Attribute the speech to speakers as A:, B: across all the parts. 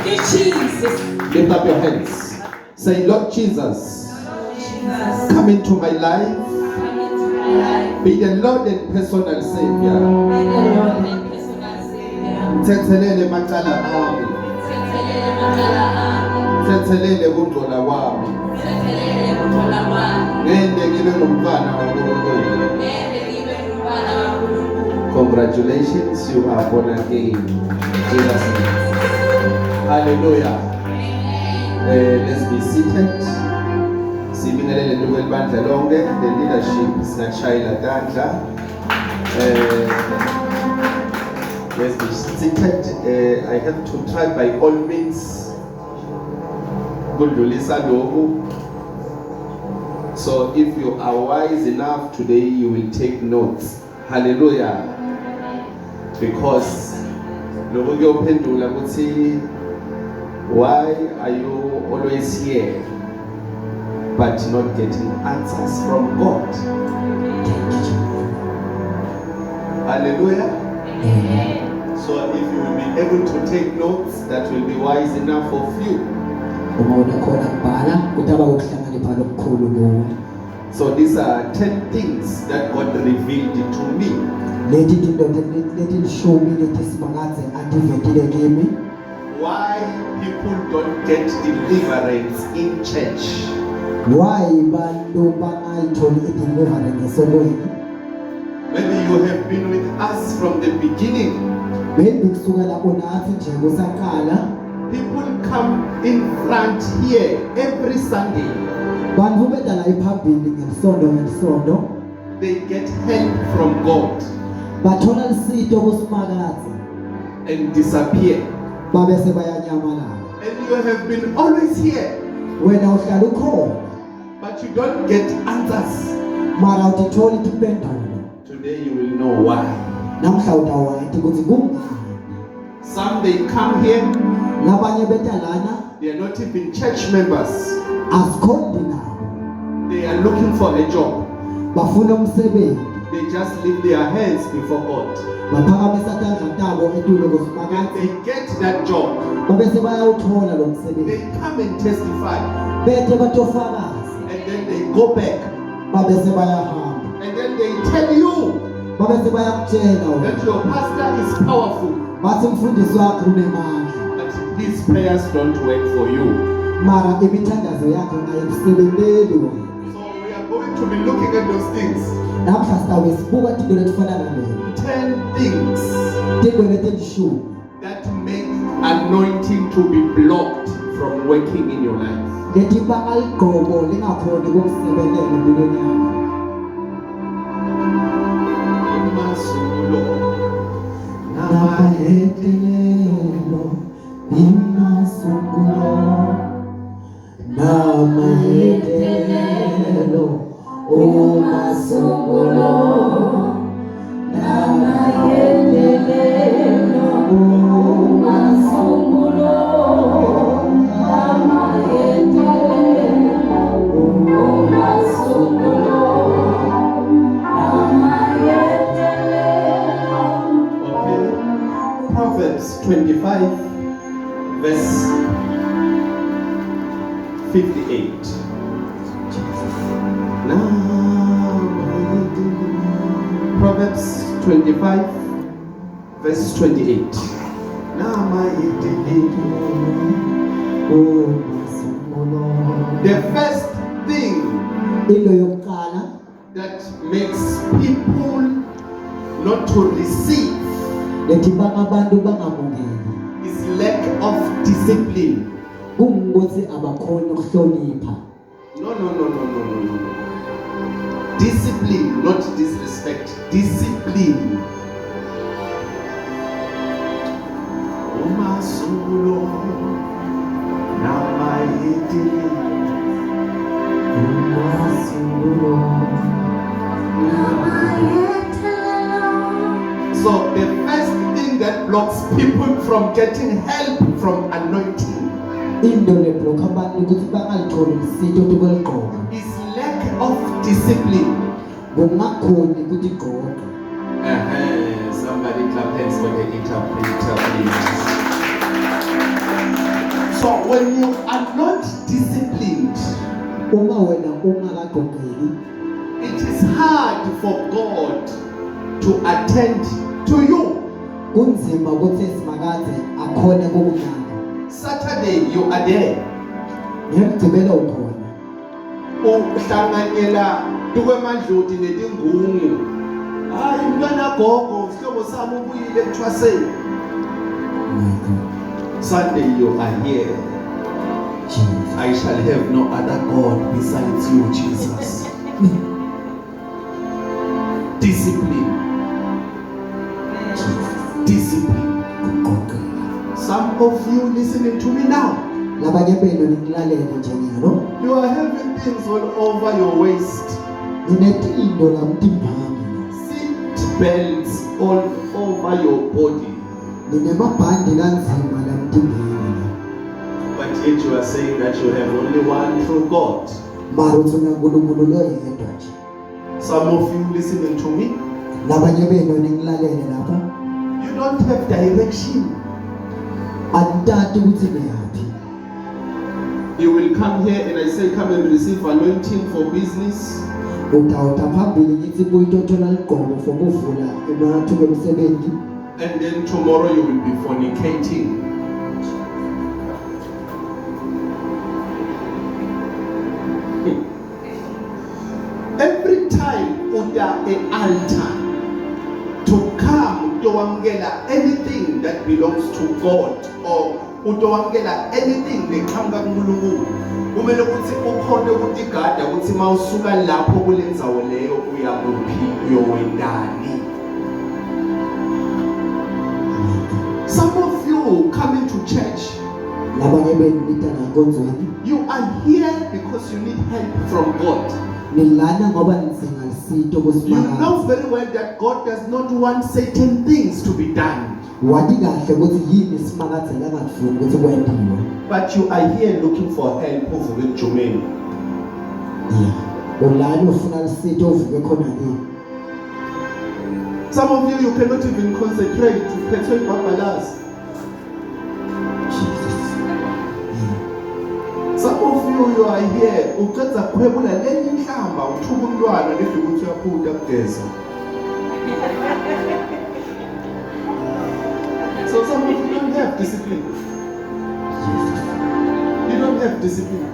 A: Thank you, Jesus.
B: Lift up your hands. Say, Lord Jesus,
A: Jesus,
B: come into my life.
A: Come into my life.
B: Be the Lord and personal Savior.
A: Be the Lord and personal Savior.
B: Thethelele macala ami.
A: Thethelele macala ami.
B: Thethelele kungcola kwami.
A: Thethelele kungcola kwami.
B: Ngente ngibe ngumntwana waNkulunkulu.
A: Ngeke ngibe ngumntwana kaNkulunkulu.
B: Congratulations, you are born again. In Jesus' name. Hallelujah.
A: Amen.
B: Let's be seated. Sibingelele kwelibandla lonke, the leadership singashayela tandla. Let's be seated. I have to try by all means kudlulisa lokhu. So if you are wise enough today, you will take notes. Hallelujah. Because lokhu kuyophendula ukuthi why are you always here but not getting answers from God? Hallelujah.
A: Amen.
B: So if you will be able to take notes, that will be wise enough of you.
C: Uma unakhona kubhala kutaba ukuhlakanipha lokukhulu kuwe.
B: So these are 10 things that God revealed to me.
C: Leti tinto letilishumi leti Simakadze ativetile kimi.
B: Why people don't get deliverance in church.
C: Why bantu bangayitholi i-deliverance esontweni?
B: Maybe you have been with us from the beginning.
C: Maybe kusukela unathi nje kusaqala.
B: People come in front here every Sunday.
C: Bantu beta la iphambili ngelisonto ngelisonto.
B: They get help from God
C: Bathola lisito kuSimakadze
B: and disappear.
C: Babese bayanyamalala.
B: And you have been always here,
C: Wena uhlala ukhona
B: but you don't get answers.
C: Mara utitholi timpendulo.
B: Today you will know why.
C: Namhla utawati ukuthi kungani.
B: Some, they come here,
C: Labanye beta lana
B: they are not even church members.
C: Asikhonti nabo.
B: They are looking for a job.
C: Bafuna umsebenzi.
B: They just lift their hands before God.
C: Baphakamisa tandla tabo etulu
B: When
C: kuSimakadze.
B: they get that job,
C: Babese bayawuthola lo msebenzi.
B: they come and testify.
C: Bete batofakaza.
B: And then they go back.
C: Babese bayahamba.
B: And then they tell you
C: Babese bayakutshela wena
B: that your pastor is powerful,
C: bathi umfundisi wakhe unemandla
B: but his prayers don't work for you.
C: Mara imithandazo yakhe ayikusebenteli wena.
B: So we are going to be looking at those things.
C: Namhla sitawube sibuka tinto letifana naleyo.
B: 10 things
C: Tinto letilishumi
B: that make anointing to be blocked from working in your life.
C: Letibanga ligcobo lingakhoni kukusebentela empilweni yakho.
B: Imasulo
C: Namahetelelo imasungulo namahetelelo umasungulo
A: Namahetelelo umasungulo namahetelelo umasungulo namahetelelo.
B: Okay. Proverbs 25, verse 58. Proverbs 25, verse 28.
C: Umasungulo.
B: The first thing
C: Into yokuqala
B: that makes people not to receive
C: letibanga abantu bangamukeli
B: is lack of discipline.
C: Kungukuthi abakhoni ukuhlonipha.
B: No. Discipline, not disrespect. Discipline. Umasulo namayetele.
C: Umasungulo.
B: So the first thing that blocks people from getting help from anointing
C: Into leblokha abantu ukuthi bangalitholi lisito tukweligcobo
B: is lack of discipline.
C: Kungakhoni ukutigqoqa.
B: Somebody clap hands for the interpreter, please. So when you are not disciplined,
C: Uma wena ungakaqoqeki,
B: it is hard for God to attend to you.
C: Kunzima ukuthi Simakadze akhone kukunaka.
B: Saturday you are there.
C: Ngemgcibelo ukhona.
B: Uhlanganyela tukwemandloti netingungu. Hayi mntwana gogo, sihlobo sami ubuyile ekuthwaseni.
C: My God.
B: Sunday you are here.
C: Jesus.
B: I shall have no other God besides you, Jesus. Discipline.
C: Jesus.
B: Discipline.
C: Ukuqoqeka.
B: Some of you listening to me now,
C: Labanye benu ningilalele njengalo.
B: you are having things all over your waist,
C: Ninetindo la mtimbami.
B: seat belts all over your body,
C: Ninemabhandi lanzima la mtimbami.
B: but yet you are saying that you have only one true God.
C: Mara uthi unaNkulunkulu loyedwa nje.
B: Some of you listening to me,
C: Labanye benu ningilalele lapha.
B: you don't have direction.
C: Anitati ukuthi niyaphi.
B: You will come here and I say, come and receive anointing for business.
C: Utawuta phambili ngithi buyitothola ligqobo for kuvula emathuba emsebenzi.
B: And then tomorrow you will be fornicating. Every time uta a altar to come utowamukela anything that belongs to God or utowamukela anything leqhamuka kuNkulunkulu, kumele ukuthi ukhone ukutigada ukuthi mawusuka lapho kulendzawo leyo uya kuphi, uyowendani. Some of you coming to church,
C: Labanye benu nita la enkonzweni.
B: you are here because you need help from God.
C: Nilana ngoba nidzinga lisito
B: You
C: kuSimakadze.
B: know very well that God does not want certain things to be done.
C: Wati kahle ukuthi yini Simakadze langakufuni ukuthi kwentiwe.
B: But you are here looking for help uvuke ekujumeni.
C: Yeah. Ulana ufuna lisito uvuke khona ke.
B: Some of you, you cannot even concentrate. Uphethwe ibhabhalazi.
C: Jesus. Yeah.
B: Some of you, you are here. Uqeda kukhwebula lenye inhlamba uthuka umntwana nje ukuthi uyaphuta kugeza. So some of you don't have discipline.
C: Jesus.
B: You don't have discipline.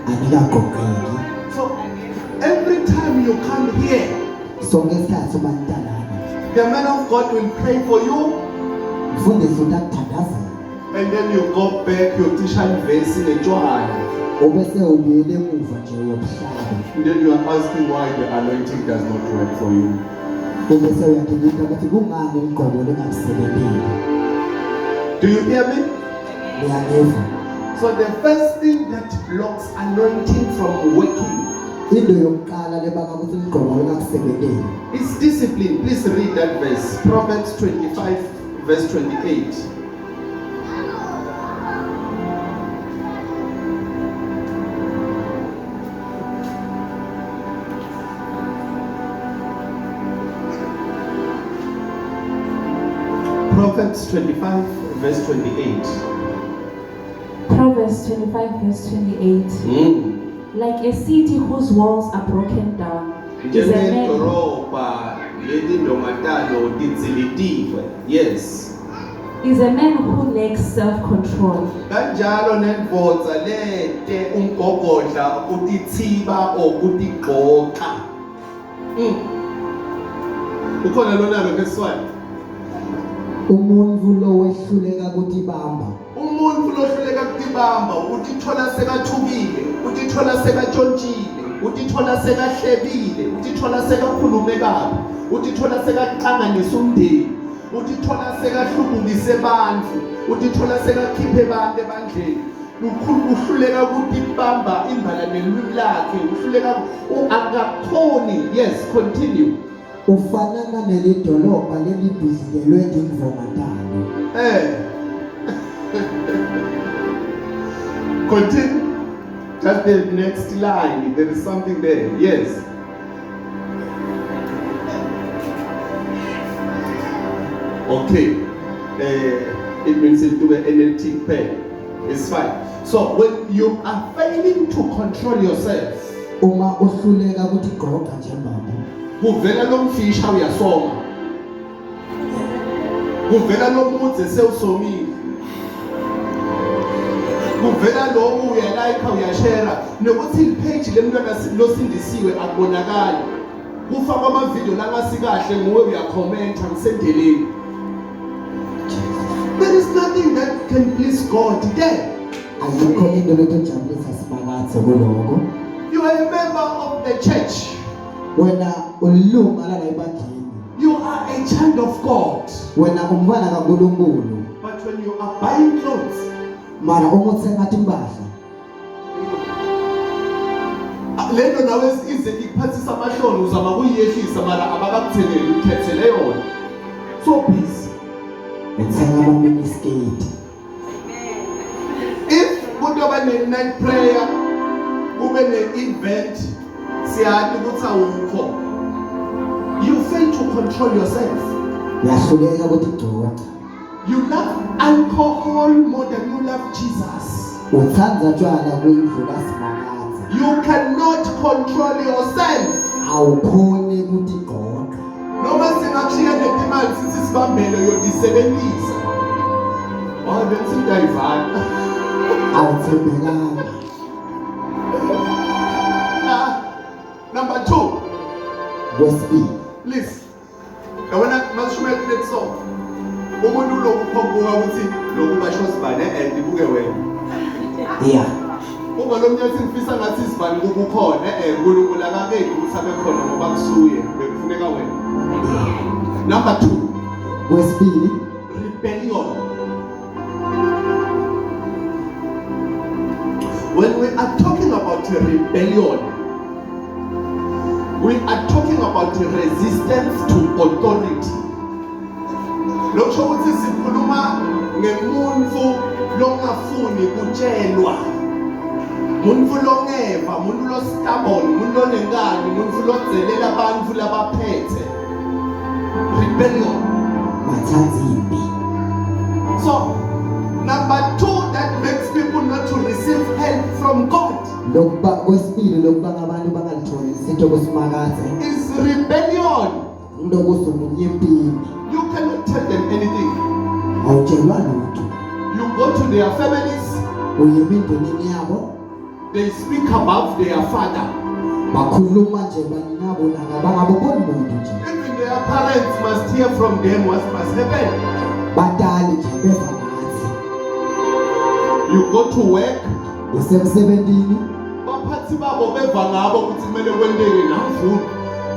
C: Anikaqoqeki.
B: So every time you come here,
C: Sonke isikhathi uma nitalana.
B: the man of God will pray for you,
C: Mfundisi utakuthandazela.
B: and then you go back, you teach verse ngetshwala.
C: Ubese ubuyele emuva nje uyobuhlaba.
B: And then you are asking why the anointing does not work for you.
C: Ubese uyatibuta ukuthi kungani ligqobo lingakusebenteli.
B: Do you hear me?
C: Niyangiva.
B: So the first thing that blocks anointing from working
C: Into yokuqala lebanga ukuthi ligqobo lingakusebenteli
B: is discipline. Please read that verse. Proverbs 25, verse 28. Proverbs 25, verse 28.
A: Proverbs 25, verse 28. Like a city whose walls are broken down is a man,
B: Njengedorobha letindonga talo tidzilitiwe. Yes.
A: is a man who lacks self-control.
B: Kanjalo nendvodza lete umgogodla utithiba or utigqoka. Ukhona lona lo ngeswati.
C: Umuntu lo wehluleka kutibamba.
B: Umuntu lohluleka kutibamba utithola sekathukile, utithola sekatshontshile, utithola sekahlebile, utithola sekakhulume kabi, utithola sekaqanganisa umndeni, utithola sekahlubukise bantfu, utithola sekakhiphe abantu ebandleni. Uhluleka kutibamba imbala nelwimi lakhe, uhluleka akakhoni. Yes, continue.
C: Ufanana nelidolobha lelibhidlikelwe tindvonga talo.
B: Continue. Just the next line. There is something there. Yes. Okay. It means it to the NLT pen. It's fine. So when you are failing to control yourself,
C: Uma uhluleka ukuthi gqoka nje mbamba,
B: kuvela lo mfisha uyasoma. Kuvela lo mudze sewusomile. Kuvela lo uyalike, uyashare, nokuthi ipage lemntwana losindisiwe akubonakali. Kufakwa ama-video langasikahle, nguwe uyakhomenta ngisendeleni. There is nothing that can please God there.
C: Ayikho into letojabulisa Simakadze kuloko.
B: You are a member of the church.
C: Wena ulilunga lala ebandleni.
B: You are a child of God.
C: Wena umntwana kaNkulunkulu.
B: But when you are buying clothes,
C: Mara uma uthenga timpahla,
B: lento nawe ize ikuphathisa amahloni, uzama kuyiyehlisa, mara abakakuthengeli, ukhethele yona. So busy.
C: Uthenga ama-miniskirt.
B: If kutoba ne-night prayer, kube ne-event, siyazi ukuthi awukho. You fail to control yourself.
C: Uyahluleka ukuthi gcoka.
B: You love alcohol more than you love Jesus.
C: Utsandza tshwala kuyindlula Simakadze.
B: You cannot control yourself.
C: Awukhoni ukuthi gqoka.
B: Noma singakushiya netimali sithi sibambele, uyotisebenzisa. Hayi, bengithi ayivala.
C: Awuthembekanga.
B: Ah, number 2.
C: Kwesibili.
B: Please. Yabona masishumela next song. Umuntu lokhu uphombuka ukuthi lokhu basho sibane and ibuke wena. Uma lo mnyathi ngifisa ngathi isibani kubukhona, uNkulunkulu akabeki ukuthi abe khona ngoba kusuye bekufuneka wena. Number 2.
C: Kwesibili.
B: Rebellion. When we are talking about rebellion, we are talking about resistance to authority. Lokho ukuthi sikhuluma ngemuntu longafuni kutshelwa. Muntu longeva, muntu lo stubborn, muntu lonenkani, muntu lodzelela abantu labaphethe. Rebellion.
C: Batsandza impi.
B: So, number 2 that makes people not to receive help from God
C: Lokuba kwesibili lokubanga abantu bangalitholi isitho kuSimakadze
B: is rebellion.
C: Ngilokusumunye empini.
B: You cannot tell them anything.
C: Awutshelwa lutho.
B: You go to their families,
C: Uye emindenini yabo,
B: they speak above their father.
C: Bakhuluma nje baninabo nangabangaboboni muntu nje.
B: Even their parents must hear from them what must happen.
C: Batali nje beva ngathi.
B: You go to work,
C: Usemsebentini,
B: baphathi babo beva ngabo ukuthi kumele kwenteke namfuni.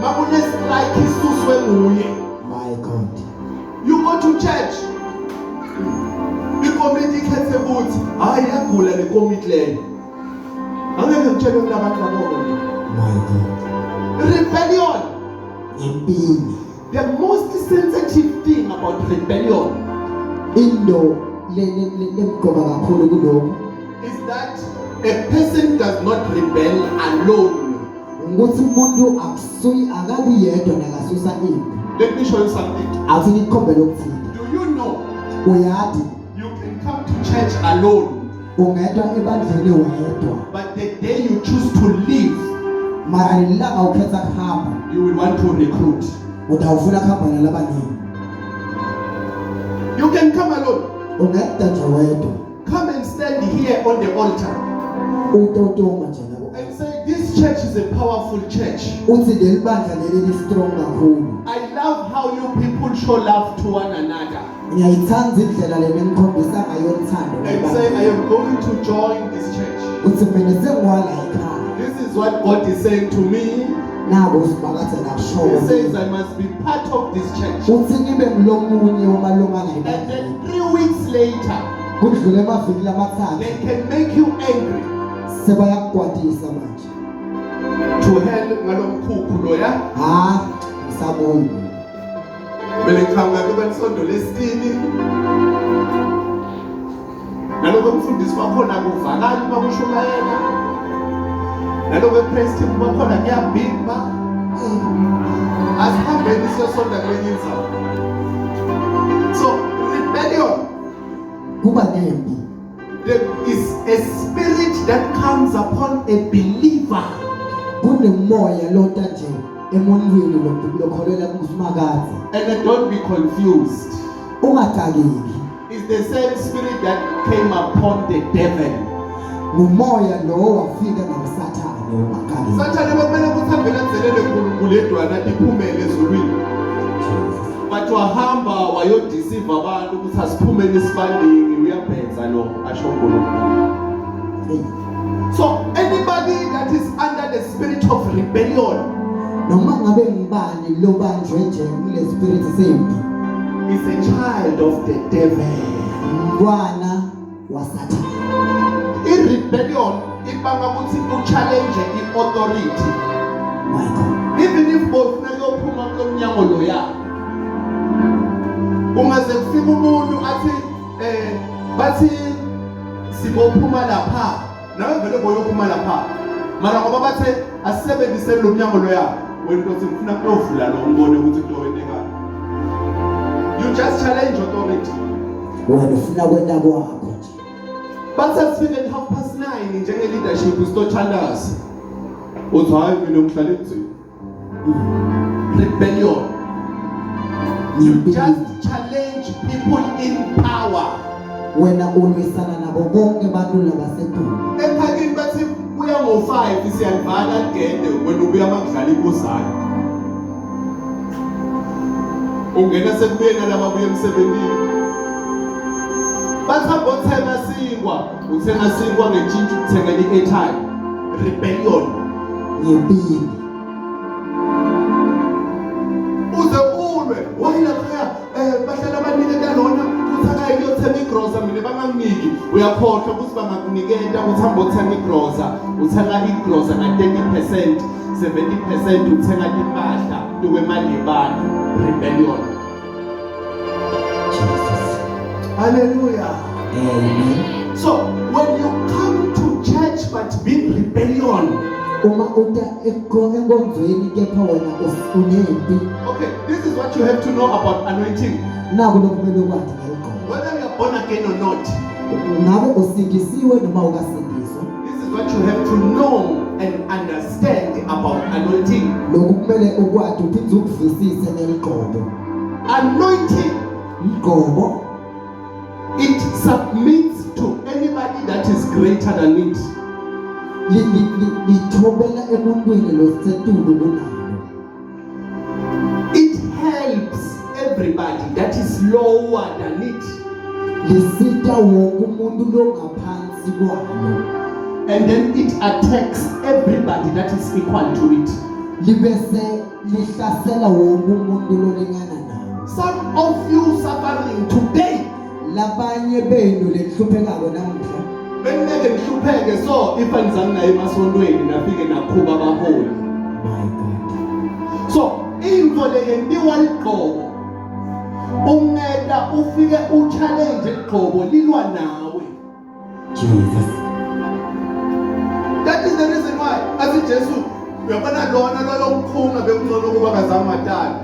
B: Makune strike isuswe nguye.
C: My God.
B: You go to church. Ikomiti ikhethe ukuthi hayi, yagula le komiti leyo. Angeke ngitshele kulabantu labo mina.
C: My God.
B: Rebellion.
C: Empini.
B: The most sensitive thing about rebellion
C: Into lemqoka kakhulu kulokhu
B: is that a person does not rebel alone.
C: Ukuthi umuntu akusuyi akabi yedwa nakasusa impi.
B: Let me show you something.
C: Awuthi ngikukhombele okuthile.
B: Do you know
C: Uyadi
B: you can come to church alone,
C: ungedwa ebandleni wedwa,
B: but the day you choose to leave,
C: mara lelanga ukhetha kuhamba,
B: you will want to recruit.
C: Utawufuna kuhamba nalabaningi.
B: You can come alone.
C: Ungedwa nje wedwa.
B: Come and stand here on the altar
C: Utotoma nje labo
B: and say, "This church is a powerful church.
C: Uthi leli bandla leli li-strong kakhulu.
B: I love how you people show love to one another."
C: Ngiyayithanda indlela le ningikhombisa ngayo uthando.
B: And say, "I am going to join this church.
C: Uthi mina sengiwala ekhaya.
B: This is what God is saying to me.
C: Nabo uSimakadze nakushoyo.
B: He says I must be part of this church."
C: Uthi ngibe ngilomunye wamalungana
B: And
C: ebandleni.
B: then 3 weeks later,
C: Kudlule amaviki lamathathu,
B: they can make you angry.
C: Sebayakukwatisa manje.
B: To hell ngalomkhukhu loya.
C: Ha, ngisabuyi.
B: Kumele ngiqhamuka kube lisondo lesitini. Naloko mfundisi wakhona kuvakali uma kushumayela. Naloko praise team bakhona kuyabhimba. Asihambeni siyosonda kwenye indzawo. So rebellion,
C: Kuba nempi.
B: the that comes upon a believer.
C: Kunemoya lota nje emuntwini lokholelwa kuSimakadze.
B: And don't be confused.
C: Ungadakeki.
B: It's the same spirit that came upon the devil.
C: Ngumoya lo wafika nakuSathane ungakhaleli.
B: Sathane bekumele ukuthi avele adzelele uNkulunkulu yedwana iphumele ezulwini.
C: Jesus.
B: But wahamba wayodeceive abantu ukuthi asiphumele isibaningi, uyabhenza lo asho uNkulunkulu.
C: Hey.
B: So anybody that is under the spirit of rebellion
C: Noma ngabe ngibani lobanjwe nje kule spirit sempi,
B: is a child of the devil.
C: Umntwana waSathane.
B: I-rebellion ibanga ukuthi u-challenge i-authority.
C: My God.
B: Even if bofuna kuyophuma kulo mnyango loya. Ungaze kufika umuntu athi bathi sibophuma lapha. Nawe vele boyophuma lapha. Mara ngoba bathe asisebenzise lo mnyango loya, wena uthi ngifuna ukuyovula lo ngibone ukuthi kuyowentekani. You just challenge authority.
C: Wena ufuna kwenta kwakho nje.
B: Bathi asifike at 9:30 njenge leadership sitothandaza. Uthi hayi mina ngihlala ekuthini. Rebellion. You just challenge people in power.
C: Wena ulwisana nabo bonke abantu labaseduze.
B: Ephakini bathi kuya ngo-5 siyalivala ligede, wena ubuya makudlala ibuzana. Ungena sekubuye nalaba buye emsebenzini. Bathi hamba othenga sinkwa, uthenga sinkwa ngentshintshi uthengela i-airtime. Rebellion.
C: Ngempini.
B: Uze ulwe, why laphaya bahlala baniketa lona uthi akaye kuyothenga igrosa mina banganginiki. Uyakhohlwa ukuthi bangakuniketa ukuthi hamba othenga igrosa, uthenga igrosa nga-30%, 70% uthenga impahla tukwemali yebantu. Rebellion.
C: Jesus.
B: Hallelujah.
C: Amen.
B: So when you come to church but being rebellion,
C: Uma uta enkonzweni kepha wena unempi.
B: Okay, this is what you have to know about anointing.
C: Naku lokumele ukwazi ngeligqobo.
B: Whether you are born again or not,
C: Ngabe usindisiwe noma ukasindiswa,
B: this is what you have to know and understand about anointing.
C: Lokhu kumele ukwati uphinde ukuvisise ngeligqobo.
B: Anointing,
C: Ligqobo,
B: it submits to anybody that is greater than it.
C: Lithobela emuntwini losetulu kunalo.
B: It helps everybody that is lower than it.
C: Lisita wonke umuntu longaphansi kwalo.
B: And then it attacks everybody that is equal to it.
C: Libese lihlasela wonke umuntu lolingana nalo.
B: Some of you suffering today,
C: Labanye benu lenhluphekako namuhla,
B: bengeke nihlupheke so if anizange naye emasontweni nafike nakhuba abaholi.
C: My God.
B: So into le yentiwa ligqobo. Ungeta ufike uchallenge igqobo lilwa nawe.
C: Jesus.
B: That is the reason why athi Jesu uyabona lona loyo mkhunga bekungcono kuba kazange matala.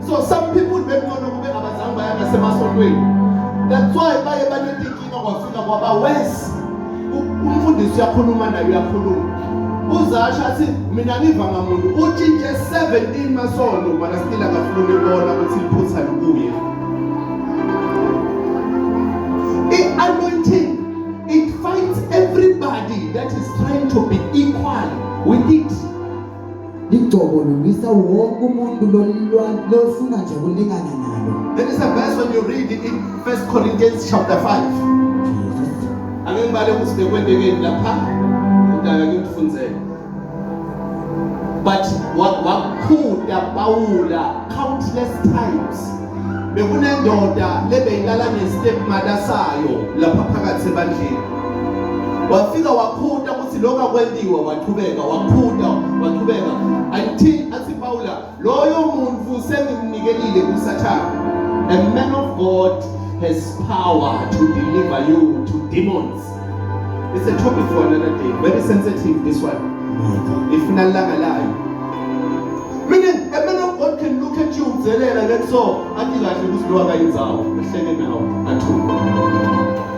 B: So some people bekungcono kube abazange baya ngasemasontweni. That's why baye banetinkinga kwafika kwaba worse. Umfundisi uyakhuluma naye uyakhuluma. Uzasho athi mina ngiva ngamuntu utshintshe 17 masondo mana still akafuni ukubona ukuthi iphutha likuye. I-anointing, it fights everybody that is trying to be equal with it.
C: Ligcobo lulwisa wonke umuntu lofuna nje kulingana nalo.
B: There is a verse when you read it in 1 Corinthians chapter 5.
C: Jesus.
B: Ake ngibale ukuthi bekwendekeni lapha udaka ngikufundzele. But wakhuda Pawula countless times. Bekunendoda lebeyilala nestepmother sayo lapha phakathi ebandleni. Wafika wakhuda ukuthi lokho akwentiwa, waqhubeka wakhuda waqhubeka until athi Pawula loyo muntu sengimnikelile kuSathane. A man of God has power to deliver you to demons. It's a topic for another day. Very sensitive, this one.
C: My God.
B: Ifuna langa layo. Meaning, a man of God can look at you udzelela like so, athi kahle ukuthi lo akayinzawo, ehleke nawe athuke.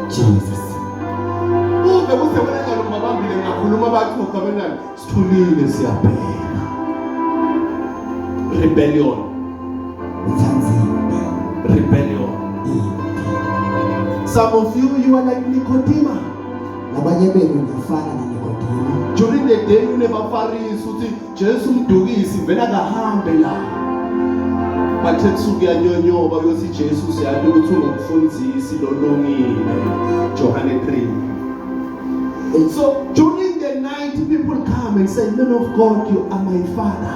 C: Jesus.
B: Uve kuze wena njalo ngibabamba Bakhuluma bachucha benani, sithulile siyabheka. Rebellion.
C: Uthanda impi.
B: Rebellion.
C: Impi.
B: Some of you, you are like Nicodemus.
C: Labanye benu niyafana naNikodemo.
B: During the day unebafarisi uthi Jesu umdukisi vele akahambe la. Bathe kusuka uyanyonyoba uyothi Jesu siyazi ukuthi ungumfundisi lolungile. Johane 3. So during the night people come and say, "Man of God, you are my father."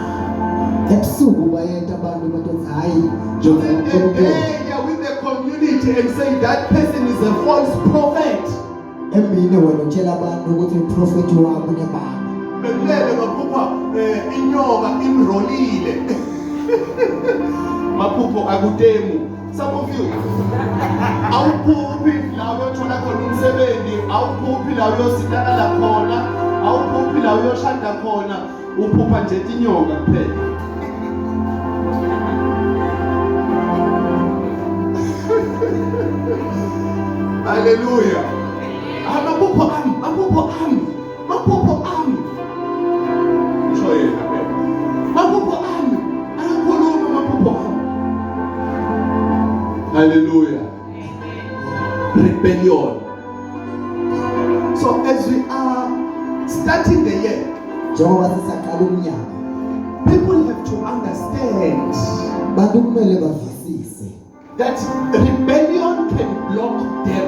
C: Ebusuku bayeta abantu batothi hayi
B: During the day they are with the community and say that person is a false prophet.
C: Emini wena utshela abantu ukuthi uprofethi wabo unemanga.
B: Bekulele ngaphupha inyoka imrolile. Maphupho akutemu. Some of you awuphuphi la uyothola khona umsebenzi, awuphuphi la uyositakala khona, awuphuphi la uyoshada khona, uphupha nje inyoka kuphela. Hallelujah. Amaphupho ami, amaphupho ami, amaphupho ami. Usho yena phela. Maphupho ami, ayakhuluma amaphupho ami. Hallelujah. Rebellion. So as we are starting the year,
C: Njengoba sisaqala umnyaka,
B: people have to understand
C: bantu kumele bavisise
B: that rebellion can block them.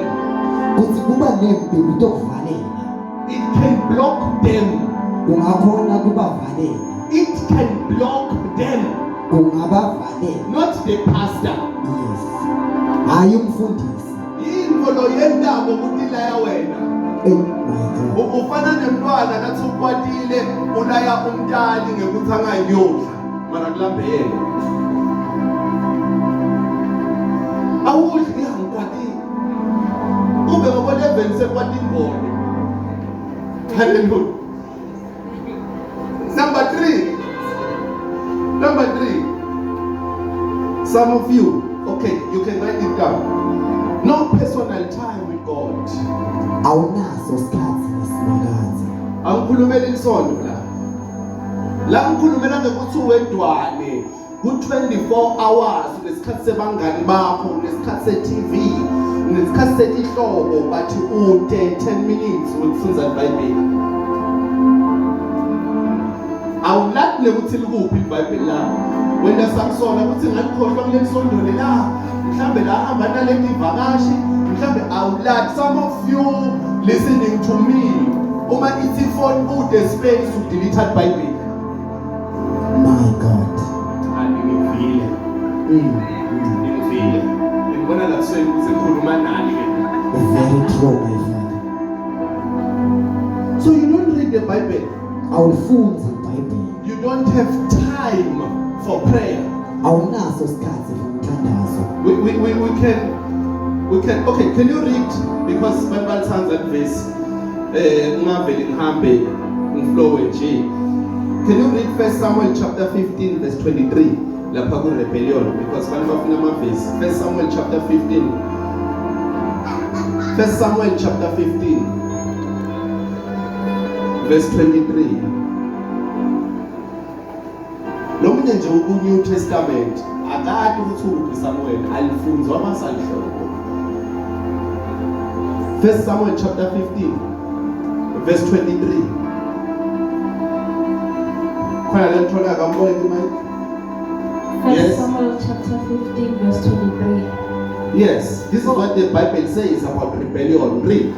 C: Kuthi kuba nempi kutokuvalela.
B: It can block them.
C: Kungakhona kubavalela.
B: It can block them.
C: Kungabavalela.
B: Not the pastor.
C: Yes. Hayi umfundisi.
B: Yinto lo yendako ukuthi laya wena.
C: Hey my God.
B: Ufana nemntwana nathi ukwatile ulaya umntali ngekuthi angayiyodla mara kulambe yena. Awudli ngikwatile. Ube ngabo 11 sekwati ingone. Hallelujah. Number 3. Number 3. Some of you, okay, you can write it down. No personal time with God.
C: Awunaso isikhathi nesimakadze.
B: Angikhulumeli isonto la. La ngikhulumela ngekuthi uwedwane ku 24 hours nesikhathi sebangani bakho, nesikhathi se-TV, nesikhathi setihlobo, bathi ude 10 minutes ukufunda iBhayibheli. Awulati nekuthi likuphi iBhayibheli lakho. Wena sakusona ukuthi ngalikhohlwa kuleli sonto lela, mhlambe la hamba naleti ivakashi, mhlambe awulati. Some of you listening to me, uma ithi phone kude space u delete iBhayibheli.
C: My God.
B: Aningivile. Ngivile. Ngibona la sekukhuluma nani ke.
C: Very true, my father.
B: So you don't read the Bible.
C: Awulifundi iBhayibheli.
B: You don't have time for prayer.
C: Awunaso isikhathi somthandazo.
B: We can okay, can you read, because bantu balithanda that verse, ngingavele ngihambe ngiflowe nje. Can you read 1 Samuel chapter 15 verse 23 lapha ku rebellion, because bantu bafuna ama verse. 1 Samuel chapter 15, 1 Samuel chapter 15 verse 23. Lo munye nje ku New Testament akade ukuthi uphi Samuel, alifunzwa masanhlobo. 1 Samuel chapter 15 verse 23. Khona le nthola kambone ke Mike.
A: First
B: Yes.
A: Samuel chapter 15 verse 23.
B: Yes, this is what the Bible says about rebellion. Read.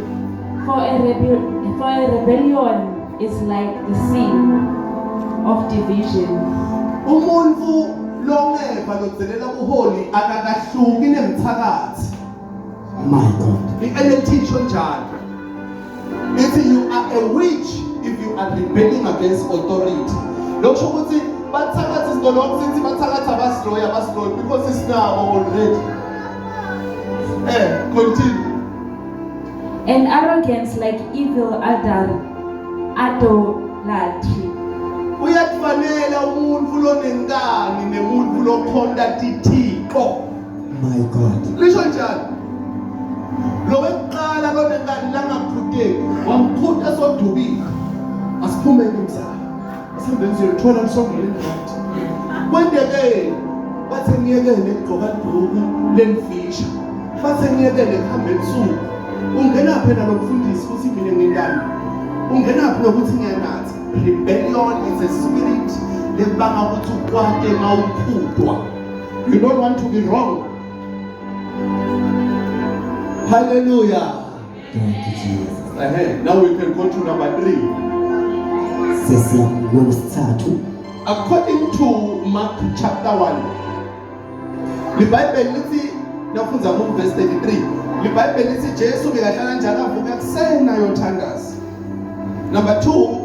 A: For a rebellion is like the sin of division.
B: Umuntu longeva lodzelela buholi akakahluki nemthakathi.
C: My God.
B: I-NLT isho njalo. Ithi you are a witch if you are rebelling against authority. Lokho ukuthi bathakathi sidolokhu sithi bathakathi abasiloyi abasiloyi because isinabo already. Continue.
A: And arrogance like evil idolatry.
B: Uyakufanele umuntu lonenkani nemuntu lokhonta tithixo.
C: My God.
B: Lisho njalo. Lo wekuqala lonenkani langakhuteki wamkhuta sodubile. Asiphume ke mzala. Asihambe siyothola lisongele right. Kwendeke bathe ngiyekele ukugqoka ibhruku lenifisha. Bathe ngiyekele kuhambe ebusuku. Ungena phela lo mfundisi uthi mina ngintani. Ungenaphi nokuthi ngiyanatha. Rebellion is a spirit lebanga ukuthi ukwate mawuphutwa. You don't want to be wrong. Hallelujah.
C: Thank you, Jesus.
B: Now we can go to number 3.
C: Sesiya kwesithathu.
B: According to Mark chapter 1, liBhayibheli lithi nafundza ku verse 33, liBhayibheli lithi Jesu bekahlala njalo avuka ekuseni ayothandaza. Number 2,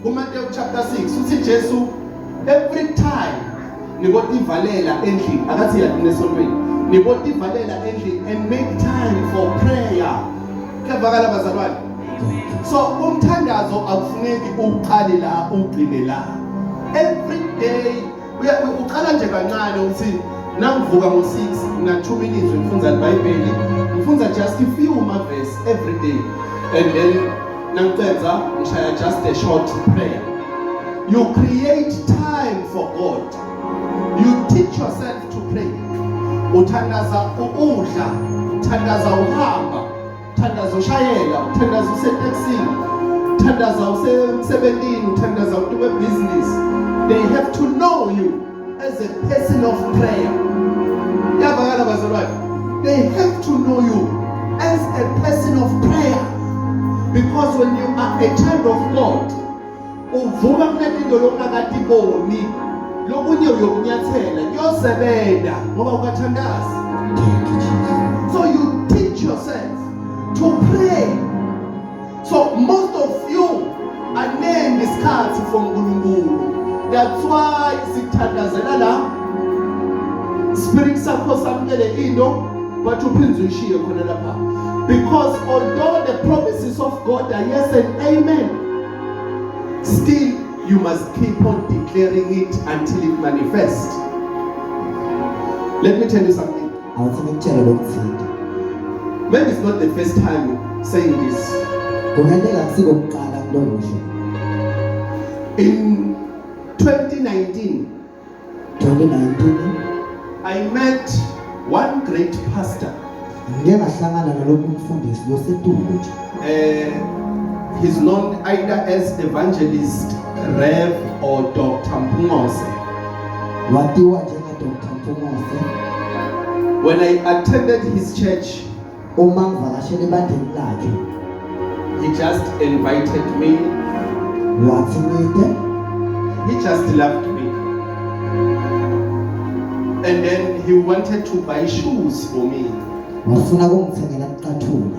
B: kuMateyu chapter 6 uthi Jesu every time nibotivalela endlini, akathi yadini esontweni, nibotivalela endlini and make time for prayer. Kuyavakala bazalwane? So umthandazo akufuneki uqale la ugcine la. Every day uqala nje kancane uthi nangivuka ngo-6 na 2 minutes ngifundza iBhayibheli, ngifundza just a few ma verse every day, and then nangicedza ngishaya just a short prayer. You create time for God. You teach yourself to pray. Uthandaza ukudla, uthandaza uhamba, uthandaza ushayela, uthandaza useteksini, uthandaza usemsebentini, uthandaza umuntu webusiness. They have to know you as a person of prayer. Yavakala bazalwane? They have to know you as a person of prayer. Because when you are a child of God, uvuka kunetinto lokungakatiboni, lokunye uyokunyathela, kuyosebenza ngoba ukathandaza.
C: Thank you, Jesus.
B: So you teach yourself to pray. So most of you anendi isikhathi for uNkulunkulu. That's why sithandazela la spirit sakho samukele into but uphinde uyishiye khona lapha. Because although the promises of God are yes and amen, still you must keep on declaring it until it manifests. Let me tell you something.
C: Awuthi ngikutshele lokuthile.
B: Maybe it's not the first time saying this.
C: Kungenteka kusikokuqala kulokusho.
B: In 2019,
C: 2019
B: I met one great pastor.
C: Ngike ngahlangana nalomunye umfundisi losetulu nje.
B: He's known either as Evangelist Rev or Dr. Mpungose.
C: Watiwa njenga Dr. Mpungose.
B: When I attended his church,
C: uma ngivakashele ebandleni lakhe,
B: he just invited me.
C: Wathi ngide.
B: He just loved me. And then he wanted to buy shoes for me.
C: Wafuna ukungithengela icathulo.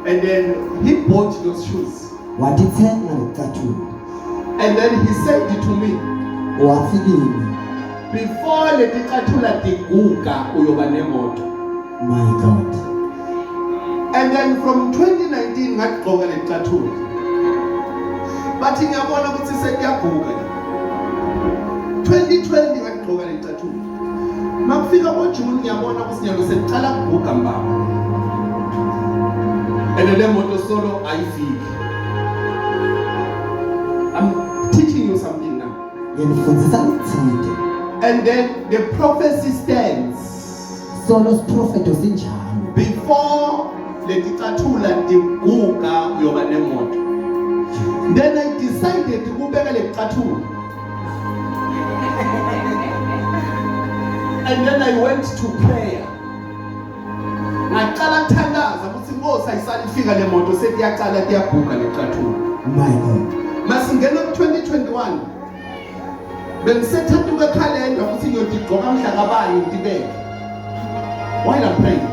B: And then he bought those shoes.
C: Watithenga lecathulo.
B: And then he said to me,
C: Wathi kimi,
B: before leticathulo tiguga uyoba nemoto.
C: My God.
B: And then from 2019 ngagqoka lecathulo. Bathi ngiyabona ukuthi sekuyaguga. 2020 ngagqoka lecathulo. Makufika ngoJune ngiyabona ukuthi nyalo sekuqala kuguga mbaba. And le moto solo ayifiki. I'm teaching you something now.
C: Nginifundisa ukuthile.
B: And then the prophecy stands.
C: Solo siprofeto sinjalo.
B: Before leticathula tiguga uyoba nemoto. Then I decided ukubeka lecathulo. And then I went to prayer. Ngaqala kuthandaza ukuthi Nkosi ayisali ifika le moto sekuyaqala kuyaguga lecathulo.
C: My God.
B: Masingena ku 2021. Bengisethatha kwekhalenda ukuthi ngiyodigqoka mhla kabani ngibeke. While I'm praying.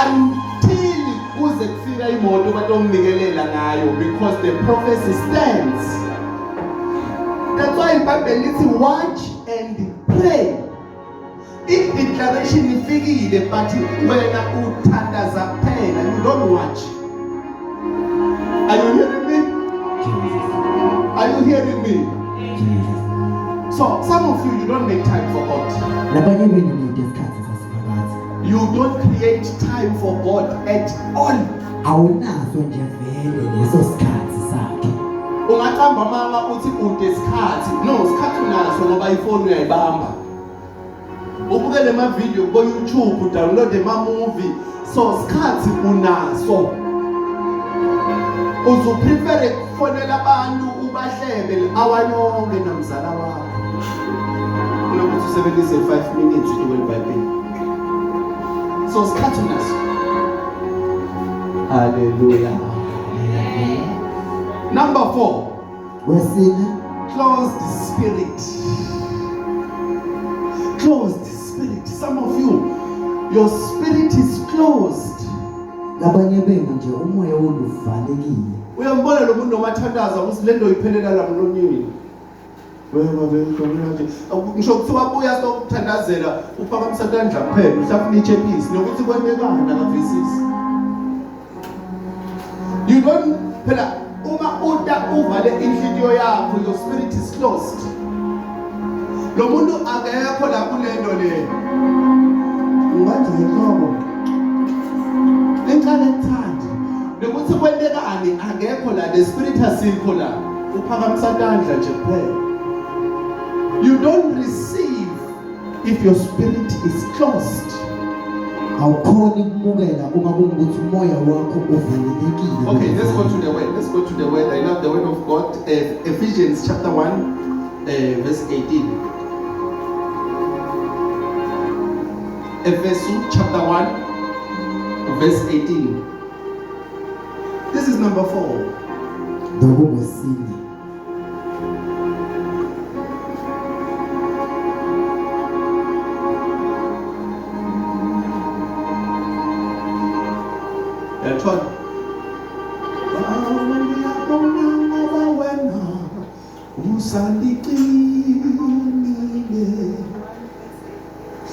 B: Until kuze kufika imoto batonginikelela ngayo, because the prophecy stands. That's why iBhayibheli lithi watch and pray. I-declaration ifikile but wena uthandaza kuphela, you don't watch. Are you hearing me?
C: Jesus.
B: Are you hearing me?
C: Jesus.
B: So some of you, you don't make time for God.
C: Labanye benu nide isikhathi sasiphakathi.
B: You don't create time for God at all.
C: Awunaso nje vele leso sikhathi sakhe.
B: Ungaqamba Ungaqamba amanga uthi ude isikhathi. No, isikhathi unaso ngoba ifoni uyayibamba. Ubukele ama video kubo YouTube, download ama movie. So isikhathi unaso. Uzuprefere ukufonela abantu ubahlebe hour yonke namzala wakho. Kunokuthi usebenzise 5 minutes to iBhayibheli. So isikhathi unaso. Hallelujah. Number 4,
C: Kwesine,
B: closed spirit. Closed spirit. Some of you, your spirit is closed.
C: Labanye benu nje umoya wenu uvalekile.
B: Uyambona lo muntu nomathandaza ukuthi le nto iphelela la mlonyeni. Wena bengikho nje. Ngisho kuthiwa buya sokuthandazela, uphakamisa tandla kuphela, uhlafuna ichepisi nokuthi kwentekani akavisisi. You don't, phela uma uta uvale inhliziyo yakho, your spirit is closed. Lo muntu akekho la kulento le. Ngibanje inhloko. Lenhlala ekuthandi. Nokuthi kwentekani akekho la, the spirit asikho la. Uphakamisa tandla nje kuphela. You don't receive if your spirit is closed.
C: Awukhoni ukumukela uma kungukuthi umoya wakho uvalelekile.
B: Okay, let's go to the word. Let's go to the word. I love the word of God. Ephesians chapter 1, verse 18. Ephesians chapter 1, verse 18. This is number 4.
C: Lokhu kwesine.
B: Yathola. Ngiyabona ngoba wena usandicinile.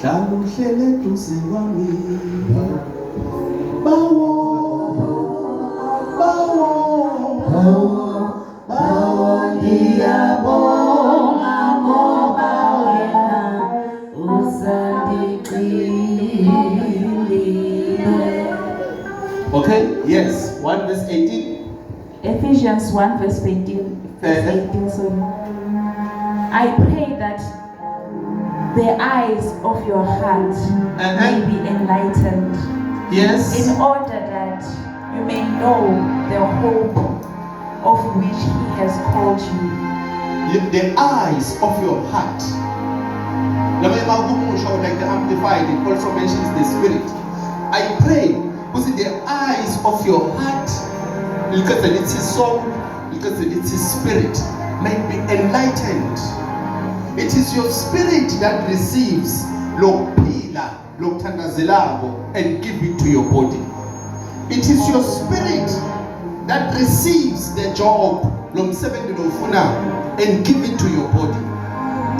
B: Hlala uhlele eduze kwami. Bawo, bawo, bawo,
A: Ngiyabonga ngoba wena usandicinile.
B: Okay, yes, 1 verse 18.
A: Ephesians 1 verse 18, verse 18, sorry. I pray that the eyes of your heart may be enlightened, in order that you may know the hope of which he has called you.
B: The eyes of your heart. Lamanye mahumusho, like the Amplified, it also mentions the spirit. I pray, ukuthi the eyes of your heart, because it's soul, because it's spirit, may be enlightened. It is your spirit that receives lokuphila, lokuthandazelako, and give it to your body. It is your spirit that receives the job, lomsebenzi lowufunayo, and give it to your body.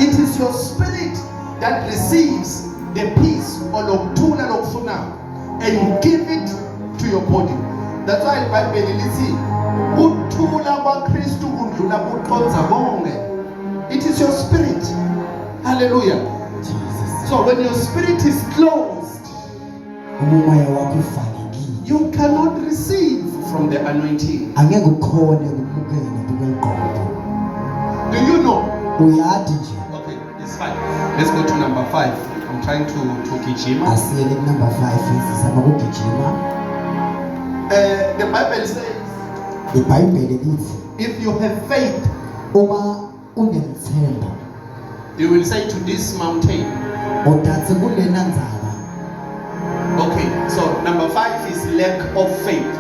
B: It is your spirit that receives the peace or lokuthula lokufunayo and give it to your body. That's why iBhayibheli lithi kuthula kwaKristu kundlula kuqonda konke. It is your spirit. Hallelujah.
C: Jesus.
B: So when your spirit is closed,
C: Uma umoya wakho uvalekile,
B: you cannot receive from the anointing.
C: Angeke ukhone ukumukela kukeligqobo.
B: Do you know?
C: Uyadi nje?
B: Okay, it's fine. Let's go to number 5. I'm trying to gijima.
C: Asiyele kunumber 5, sizama ukugijima.
B: The Bible says,
C: Ibhayibheli lithi,
B: if you have faith,
C: uma unelithemba,
B: you will say to this mountain.
C: Utatsi kulena ndzaba.
B: Okay, so number 5 is lack of faith.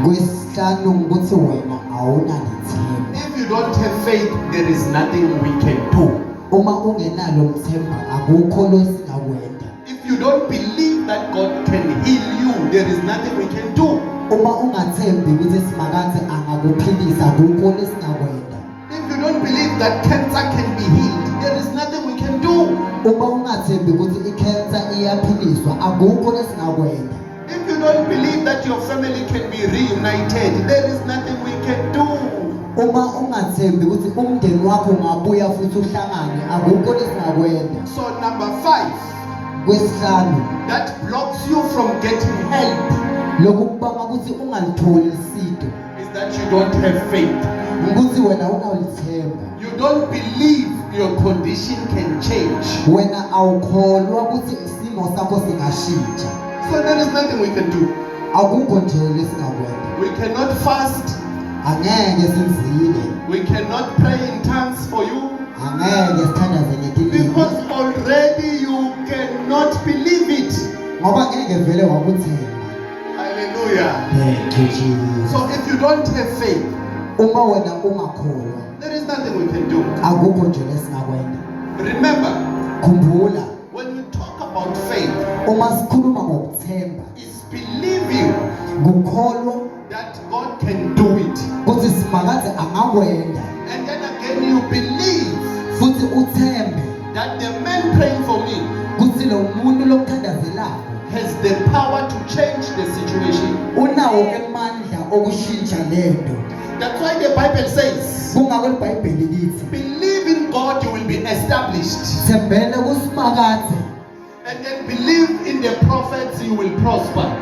C: Kwesihlanu ukuthi wena awunalithemba.
B: If you don't have faith, there is nothing we can do.
C: Uma ungenalo lithemba akukho losingakwenta.
B: If you don't believe that God can heal you, there is nothing we can do.
C: Uma ungathembi ukuthi Simakadze angakuphilisa akukho lesingakwenta.
B: If you don't believe that cancer can be healed, there is nothing we can do.
C: Uma ungathembi ukuthi ikhensa iyaphiliswa akukho lesingakwenta.
B: If you don't believe that your family can be reunited, there is nothing we can do.
C: Uma ungathembi ukuthi umndeni wakho ungabuya futhi uhlangane akukho lesingakwenta.
B: So, number 5,
C: Kwesihlanu,
B: that blocks you from getting help
C: lokhu kubanga ukuthi ungalitholi lisito
B: is that you don't have faith.
C: Ukuthi wena unawulithemba.
B: You don't believe your condition can change.
C: Wena awukholwa ukuthi isimo sakho singashintsha.
B: So there is nothing we can do.
C: Akukho nje lesingakwenza.
B: We cannot fast.
C: Angeke sizile.
B: We cannot pray in tongues for you.
C: Angeke sithandaze ngetilimi.
B: Because already you cannot believe it.
C: Ngoba ngeke vele wakuthemba.
B: Hallelujah.
C: Thank you Jesus.
B: So if you don't have faith,
C: Uma wena ungakholwa,
B: there is nothing we can do.
C: akukho nje lesingakwenza.
B: Remember,
C: Khumbula,
B: when we talk about faith,
C: uma sikhuluma ngokuthemba,
B: it's believing
C: kukholwa
B: that God can do it.
C: ukuthi Simakadze angakwenda.
B: And then again, you believe
C: Futhi uthembe
B: that the man praying for me
C: kutsi lo muntu lokuthandazelako
B: has the power to change the situation.
C: unawo emandla okushintsha lento.
B: That's why the Bible says,
C: Kungako liBhayibheli lithi
B: believe in God, you will be established.
C: thembele kuSimakadze,
B: And then believe in the prophets, you will prosper.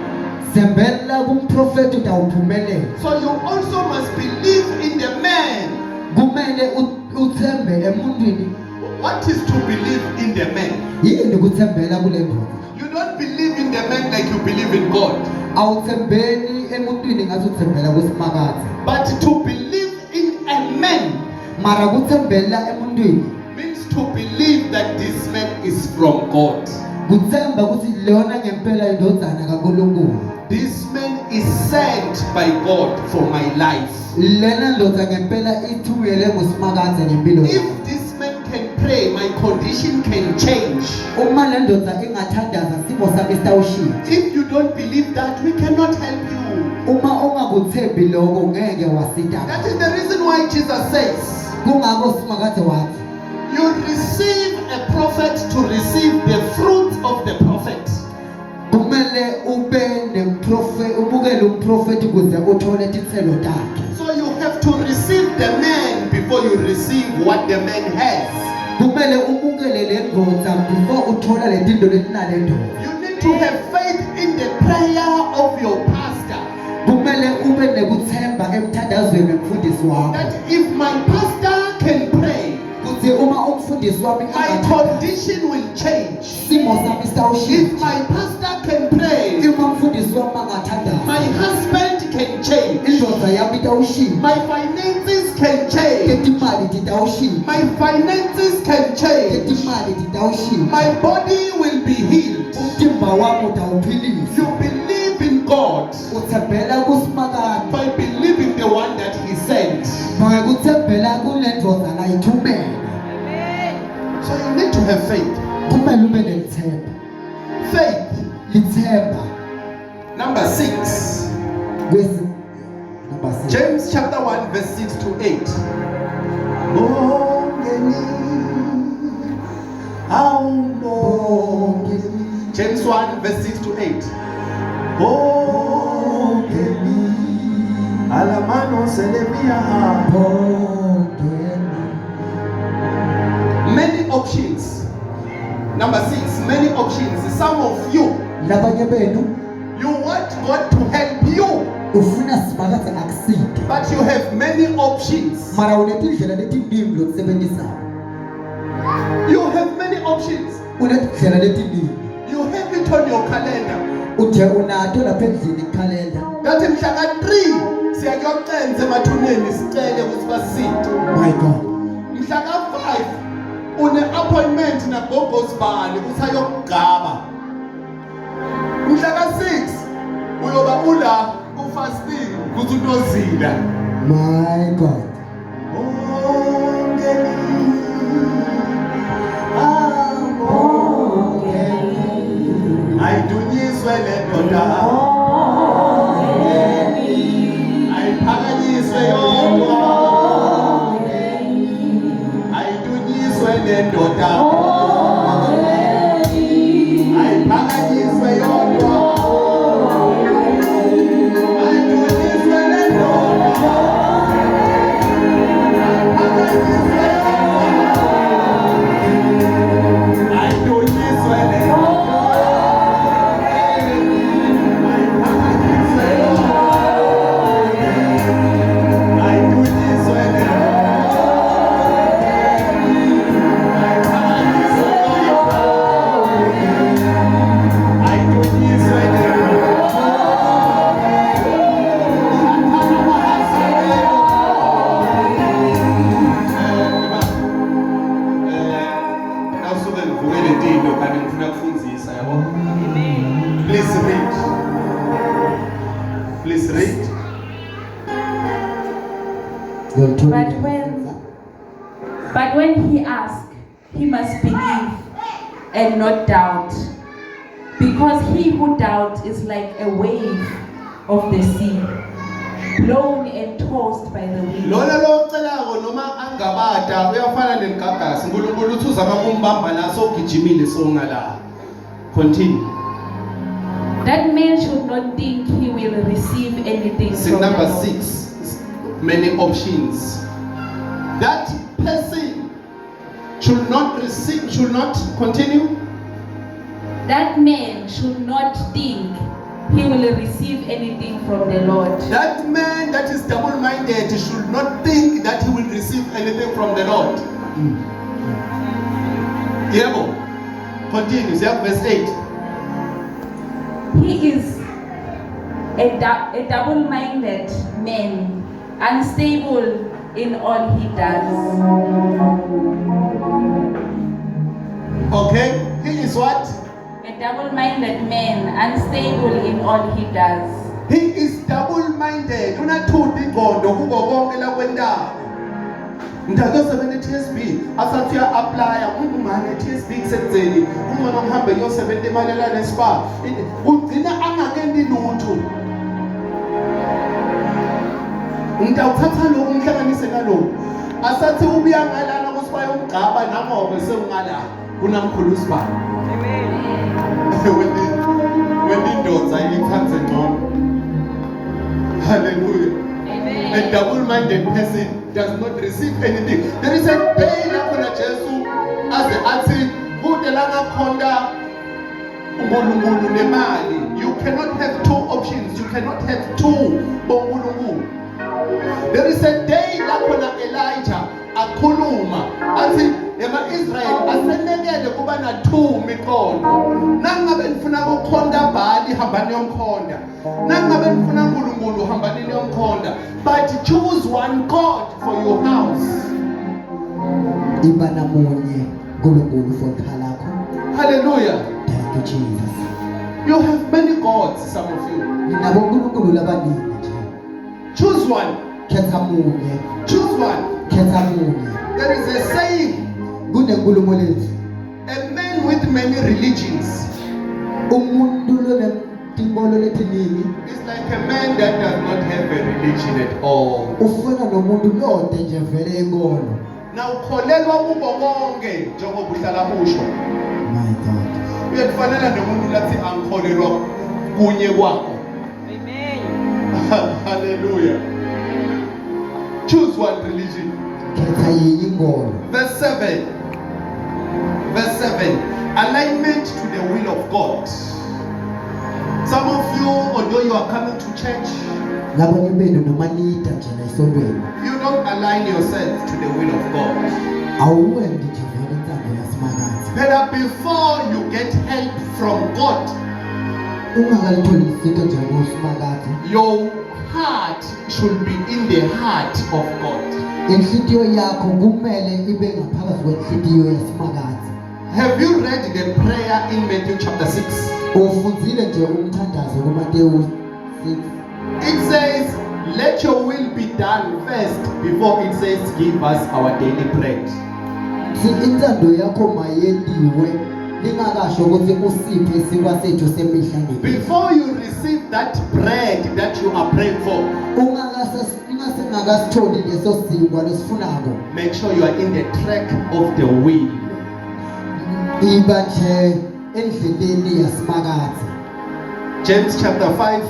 C: thembela kumprofeti utawuphumelela.
B: So you also must believe in the man.
C: Kumele uthembe emuntwini.
B: What is to believe in the man?
C: Yini ukuthembela kule ndoda?
B: You don't believe in the man like you believe in God.
C: Awuthembeli emuntwini ngathi uthembela kuSimakadze.
B: But to believe in a man
C: Mara kuthembela emuntwini
B: means to believe that this man is from God.
C: kuthemba ukuthi lona ngempela indodana kaNkulunkulu.
B: This man is sent by God for my life.
C: Lena ndoda ngempela ithunyelwe nguSimakadze ngempilo yami.
B: If this man can pray, my condition can change.
C: Uma le ndoda ingathandaza simo sami sitawushintsha.
B: If you don't believe that, we cannot help you.
C: Uma ungakuthembi lokho ngeke wasita.
B: That is the reason why Jesus says,
C: Kungako Simakadze wathi
B: you receive a prophet to receive the fruit of the prophet.
C: kumele ube nemprofe ubukele umprofeti ukuze uthole titselo takhe.
B: So you have to receive the man before you receive what the man has.
C: Kumele ubukele le ndoda before uthola le tinto letinale ndoda.
B: You need to have faith in the prayer of your pastor.
C: Kumele ube nekuthemba emthandazweni wemfundisi wakho.
B: That if my pastor can pray,
C: Kuthi uma umfundisi wami
B: my
C: angathandaza,
B: condition will change.
C: simo sami
B: If
C: sitawushintsha.
B: my pastor can pray,
C: Uma umfundisi wami angathandaza,
B: my husband can change.
C: indoda yami itawushintsha.
B: My finances can change.
C: Tetimali titawushintsha.
B: My finances can change.
C: Tetimali titawushintsha.
B: My body will be healed.
C: Umtimba wami utawuphilisa.
B: You believe in God
C: Uthembela kuSimakadze
B: by believing the one that He sent.
C: ngekuthembela kule ndoda layithumele.
B: So you need to have faith.
C: Kumele ube nelithemba.
B: Faith.
C: Lithemba.
B: Number 6.
C: Kwesi number 6.
B: James chapter 1, verse 6 to 8. Bongeni, awumbongeni. James 1, verse 6 to 8. Bongeni, alamano selemia.
C: Bongeni.
B: Many options. Number 6, many options. Some of you,
C: Labanye benu
B: you want God to help you,
C: ufuna Simakadze akuside.
B: but you have many options.
C: Mara unetindlela letiningi lokusebentisako.
B: You have many options.
C: Unetindlela letiningi.
B: You have it on your calendar.
C: Uthe unato lapha endlini ikhalenda.
B: Ngathi mhla ka-3 siyakuyocenza emathuneni sicele ukuthi basiside.
C: My God.
B: Mhla ka-5 une-appointment nagogo sibani ukuthi ayokugaba. Mhla ka-6 uyoba ula ku-fasting ukuthi utozila.
C: My God.
B: Bongeni, awubongeni. Ayidunyiswe le ndoda. Ayiphakanyiswe yodwa. Ayidunyiswe le ndoda. Ayiphakanyiswe yodwa. Ayidunyiswe le ndoda.
C: Ngiyolithola.
A: But when he asks, he must believe and not doubt. Because he who doubts is like a wave of the sea, blown and tossed by the wind.
B: Lona locelako noma angabada uyafana neligagasi. uNkulunkulu uthi uzama kumbamba la sogijimile songala. Continue.
A: That man should not think he will receive anything
B: Sin
A: from the
B: number
A: Lord.
B: 6, many options. That person should not receive, should not continue.
A: That man should not think he will receive anything from the Lord.
B: That man that is double-minded should not think that he will receive anything from the Lord. Yebo. Continue. Siya verse 8.
A: He is a double-minded man, unstable in all he does.
B: Okay. He is what?
A: A double-minded man, unstable in all he does.
B: He is double-minded. Unathuti ingqondo kuko konke lakwentako. Ngithathe e-TSB asathi uya-applya ungumane e-TSB kusekudzeni kungcono ngihambe ngiyosebenta imali nespa ugcina angakenti lutho. Ngitawuthatha lokhu ngihlanganise naloku asathi ubuya ngalana kusibaya umgcaba nangobe sewungala kunamkhulu usibani. When indoda ithande ngcono. Hallelujah. A double-minded person does not receive anything. There is a day lapho Jesu aze athi kude langakhonta uNkulunkulu nemali. You cannot have two options. You cannot have two boNkulunkulu. There is a day lapho Elijah akhuluma athi ema-Israyeli asenekele kuba na two miqondo. Nangabe nifuna ukukhonta Bhali, hambani niyomkhonta. Nangabe nifuna uNkulunkulu, hambani niyomkhonta. But choose one God for your house.
C: Iba namunye uNkulunkulu for ikhaya lakho.
B: Hallelujah.
C: Thank you, Jesus.
B: You have many gods, some of you.
C: Ninabo uNkulunkulu labaningi nje.
B: Choose one.
C: Khetha munye.
B: Choose one.
C: Khetha munye.
B: There is a saying,
C: Kunenkulumo lethu.
B: A man with many religions
C: Umuntu lonetinkolo letiningi
B: is like a man that does not have a religion at all.
C: Ufana nomuntu lode nje vele inkolo.
B: Na ukholelwa kubo konke njengoba uhlala usho.
C: My God.
B: Uyakufanele nomuntu lathi angikholelwa kunye kwakho. Hallelujah. Choose one religion.
C: Khetha yinye inkolo.
B: Verse 7. Verse 7. Alignment to the will of God. Some of you, although you are coming to church,
C: Labanye benu noma nida nje la esontweni
B: you don't align yourself to the will of God.
C: Awuwendi nje vele intando yaSimakadze.
B: Better before you get help from God,
C: Ungakalitholi isito nje kuSimakadze,
B: your heart should be in the heart of God.
C: Inhlitiyo yakho kumele ibe ngaphakathi kwenhlitiyo yaSimakadze.
B: Have you read the prayer in Matthew chapter 6?
C: Ufundzile nje umthandazo kuMateyu 6?
B: It says, "Let your will be done first," before it says, "Give us our daily bread."
C: Si intando yakho mayentiwe lingakasho ukuthi usiphe isinkwa sethu semihla ngemihla.
B: Before you receive that bread that you are praying for,
C: Ungasengakasitholi leso sinkwa lesifunako,
B: make sure you are in the track of the will.
C: Iba nje endleleni yaSimakadze.
B: James chapter 5,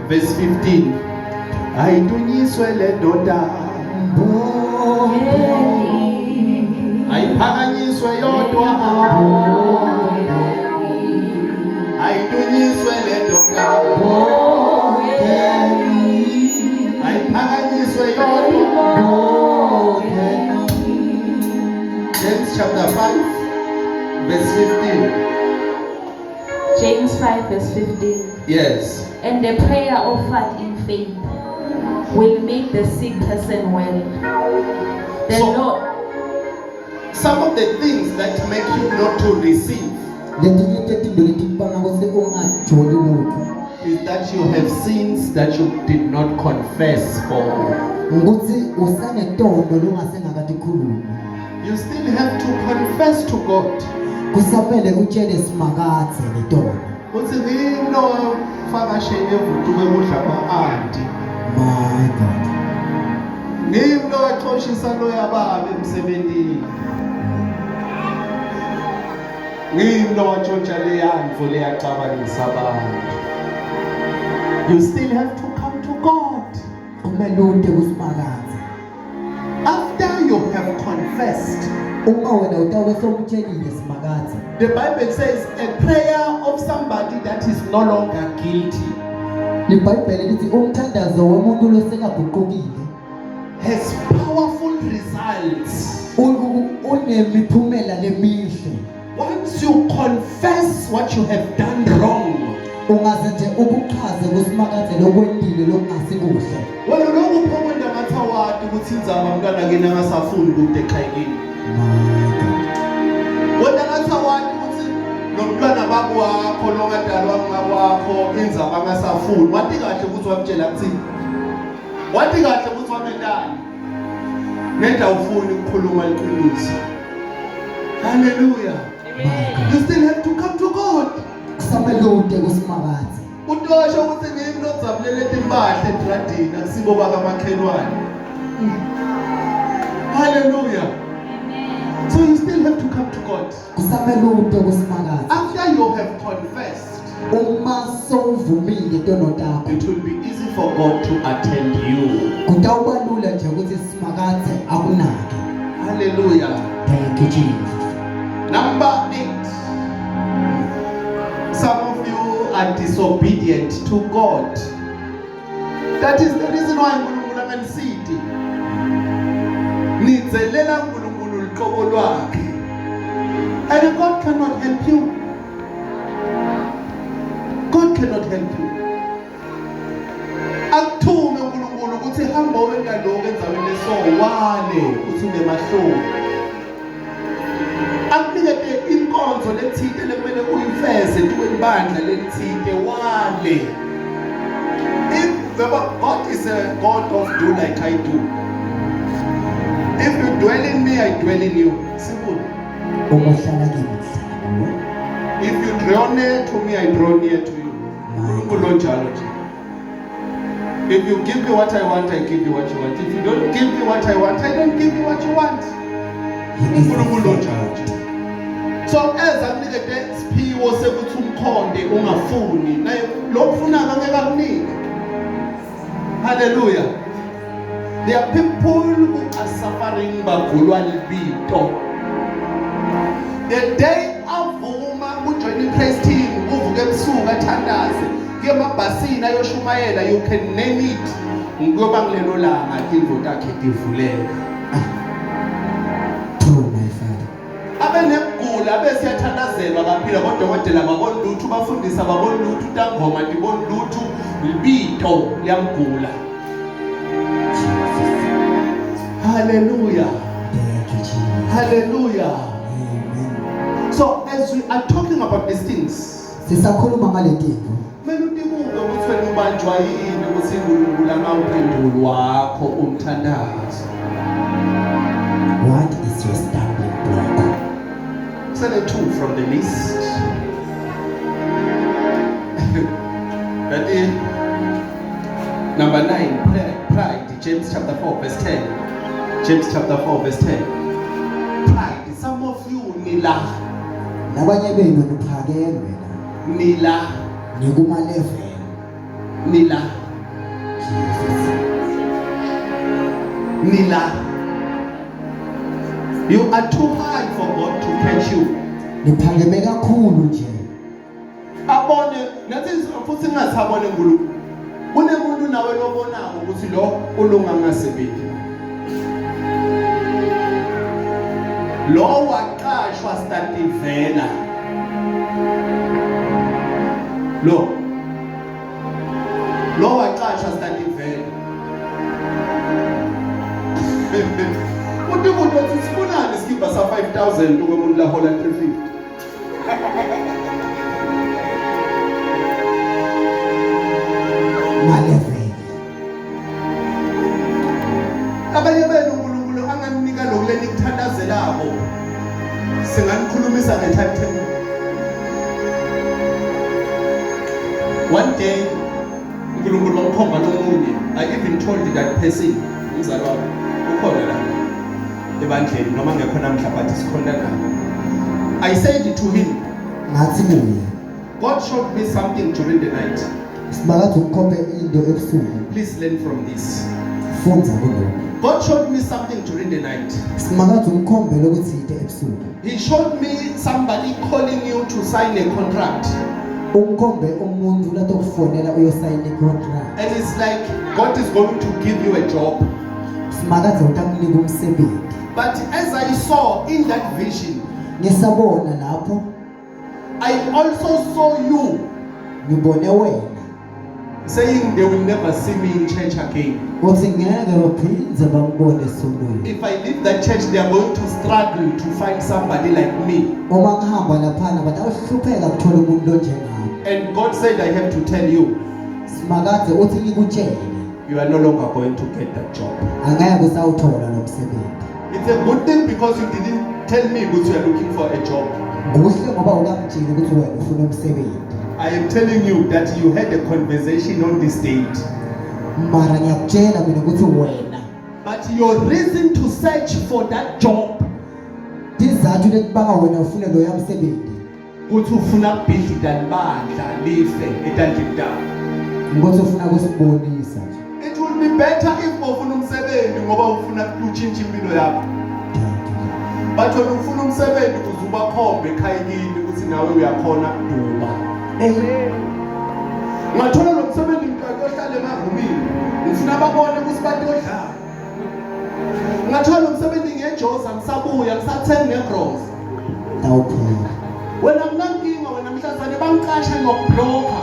B: verse 15. Ayidunyiswe le ndoda, ayiphakanyiswe yodwa. Ayidunyiswe le ndoda, ayiphakanyiswe yodwa. James chapter 5, verse 15.
A: James 5, verse 15.
B: Yes.
A: And the prayer offered in faith will make the sick person well. The Lord,
B: Some of the things that make you not to receive
C: Letinye tetinto letikubanga kutsi ungatholi lutho.
B: is that you have sins that you did not confess for.
C: Ukuthi usanetono longasengakatikhulumi.
B: You still have to confess to God.
C: Kusamele utshele Simakadze letono.
B: Uthi ngimi lo fakashe evutuke kudla kwa-anti.
C: My God.
B: Ngimi lo waxoshisa loya baba emsebenzini. Ngimi lo watshontsha leya mfo leyaxabanisa abantu. You still have to come to God.
C: Kumele ute kuSimakadze.
B: After you have confessed,
C: Uma wena utawube sewumtshelile Simakadze.
B: The Bible says a prayer of somebody that is no longer guilty
C: LiBhayibheli lithi umthandazo womuntu losekaguqukile
B: has powerful results.
C: Unemiphumela lemihle.
B: Once you confess what you have done wrong,
C: Ungaze nje ukuchaze kuSimakadze lokwentile lokungasikuhle.
B: Wena lokhu uphokweni ngathi awati ukuthi inzaba mntwana kini angasafuni kude ekhaya kini.
C: My God.
B: Wena ngathi awati ukuthi lo mntwana babo wakho longadalwa ngawakho inzaba angasafuni. Wathi kahle ukuthi wamtshela kuthini? Wathi kahle ukuthi wamentani? Nenda ufuni ukukhuluma iqiniso. Hallelujah.
C: My God.
B: You still have to come to God.
C: Kusamele ute kuSimakadze.
B: Utosho ukuthi ngimi lodzabulele timpahla edradini akusibo bakamakhelwane. Hallelujah. So you still have to come to God.
C: Kusamele ute kuSimakadze.
B: After you have confessed,
C: Uma sowuvumile tono takho,
B: it will be easy for God to attend you.
C: Kutawuba lula nje ukuthi Simakadze akunake.
B: Hallelujah.
C: Thank you, Jesus.
B: Number 8. Some of you are disobedient to God. That is the reason why uNkulunkulu anganisidi. Nidzelela uNkulunkulu luqobo lwakhe. And God cannot help you. God cannot help you. Akuthume uNkulunkulu ukuthi hamba wena lokho endaweni esowale uthi unemahloni. Akunikete inkonzo lethinte lekumele uyifeze tukwelibandla lelithinte wale. If the God is a God of do like I do. If you dwell in me, I dwell in you. Simple.
C: Uma uhlala kimi ngihlala kuwe.
B: If you draw near to me, I draw near to you. uNkulunkulu onjalo nje. If you give me what I want, I give you what you want. If you don't give me what I want, I don't give you what you want.
C: He is the
B: uNkulunkulu
C: fair
B: onjalo
C: God.
B: nje. So as akunikete siphiwo sekuthi umkhonde ungafuni naye lokufuna angeke akunike. Hallelujah. There are people who are suffering bagulwa libito. The day avuma ujoin i-praise team, uvuke ebusuku athandaze, kuye emabhasini ayoshumayela, you can name it. Ngoba kulelo langa tindlu takhe tivuleka.
C: True, my father.
B: Abe nekugula bese yathandazelwa kaphila kodokotela babona lutho, bafundisa babona lutho, tangoma tibona lutho, libito liyamgula.
C: Jesus.
B: Hallelujah.
C: Thank you, Jesus.
B: Hallelujah.
C: Amen.
B: So as we are talking about these things,
C: Sisakhuluma ngale tintfo.
B: Kumele utibuke ukuthi wena ubanjwa yini ukuthi uNkulunkulu angawuphenduli wakho umthandazo.
C: What is your stumbling block?
B: Kusele two from the list. That is number 9, pride. James chapter 4 verse 10. James chapter 4 verse 10. Pride. Some of you nila
C: Labanye benu niphakeme la.
B: nila
C: Nikuma level.
B: nila
C: Jesus.
B: nila. You are too high for God to catch you.
C: Niphakeme kakhulu nje.
B: Abone nathi futhi ngingathabone uNkulunkulu. Kunemuntu nawe lobonako ukuthi lo ulunga ngasebenzi. Lo waqashwa stativela. Lo waqashwa stativela. Uthi umuntu wathi sifunani isikibha sa 5000 ukwemuntu lahola 350. Singanikhulumisa nge-timetable. One day uNkulunkulu wamkhomba lomunye. I even told that person, umzali wami ukhona la ebandleni noma ngekho namhla, but sikhona naye. I said to him,
C: Ngathi kuye,
B: God showed me something during the night.
C: Simakade ungikhombe into ebusuku.
B: Please learn from this.
C: Fundza kulokhu.
B: God showed me something during the night.
C: Simakade ungikhombe lokuthite ebusuku.
B: He showed me somebody calling you to sign a contract.
C: Ungikhombe umuntu latokufonela uyosayina i-contract.
B: And it's like God is going to give you a job.
C: Simakade utakunika umsebenzi.
B: But as I saw in that vision,
C: Ngisabona lapho
B: I also saw you
C: ngibone wena
B: saying they will never see me in church again.
C: uthi ngeke baphindze bangibone esontweni.
B: If I leave that church, they are going to struggle to find somebody like me.
C: Uma ngihamba laphana batawuhlupheka kuthola umuntu lonjengami.
B: And God said, I have to tell you,
C: Simakade uthi ngikutshele,
B: you are no longer going to get that job.
C: angeke usawuthola lo msebenzi.
B: It's a good thing because you didn't tell me that you are looking for a job.
C: Kuhle ngoba ukangitsheli ukuthi wena ufuna umsebenzi.
B: I am telling you that you had a conversation on this date.
C: Mara ngiyakutshela mina ukuthi wena
B: But your reason to search for that job
C: tizathu letibanga wena ufune loya msebenzi
B: kuthi ufuna kubhidlita libandla life etandleni takho.
C: ngokuthi ufuna kusibonisa nje.
B: It will be better if ufuna umsebenzi ngoba ufuna utshintshe impilo yakho.
C: Thank you.
B: But wena ufuna umsebenzi ukuze ubakhombe ekhaya kini ukuthi nawe uyakhona kuduba.
C: Eh,
B: Ngathola lo msebenzi mntwana ohlala emarumini. Ngifuna babone ukuthi batodlala. Ngathola lo msebenzi ngejoza ngisabuya ngisathenga negrosa.
C: tawuphela.
B: Wena nginankinga wena mhlazane bangiqasha ngokubhlokha.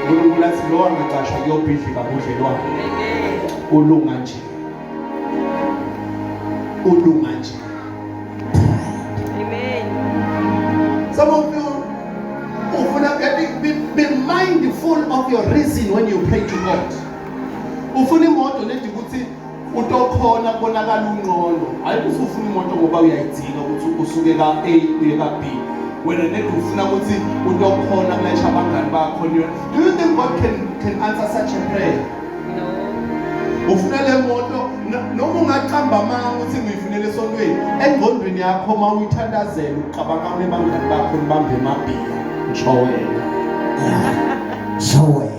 B: uNkulunkulu athi lo angaqashwa kuyobhidlika budlelwane. Ulunga nje. Ulunga nje.
A: Amen.
B: Some of you ufuna be mindful of your reason when you pray to God. Ufuna imoto ledi ukuthi utokhona kubonakala ungcono. Hayi ukuthi ufuna imoto ngoba uyayidinga ukuthi usuke ka A uye ka B. Wena nedi ufuna ukuthi utokhona kulayisha abangani bakho. Do you think God can answer such a prayer?
A: No.
B: Ufuna le moto noma ungaqamba amanga ukuthi ngiyifunele esontweni, engqondweni yakho uma uyithandazela ucabanga unebangani bakho nibambe emabhiya ngisho wena.
C: Yeah. Sho wena.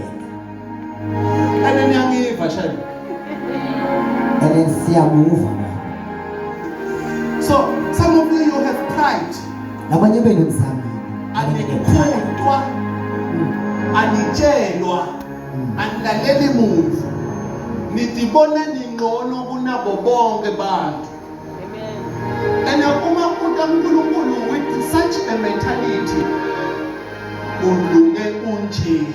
B: And then niyangiva shame.
C: And then siyamuva baba.
B: So some of you, you have pride.
C: Labanye benu nizamile.
B: Anikhuntwa, anitshelwa, anilaleli muntu, nidibona ningcono kunabo bonke bantu.
A: Amen.
B: And uma uta uNkulunkulu with such a mentality, ulunge unje.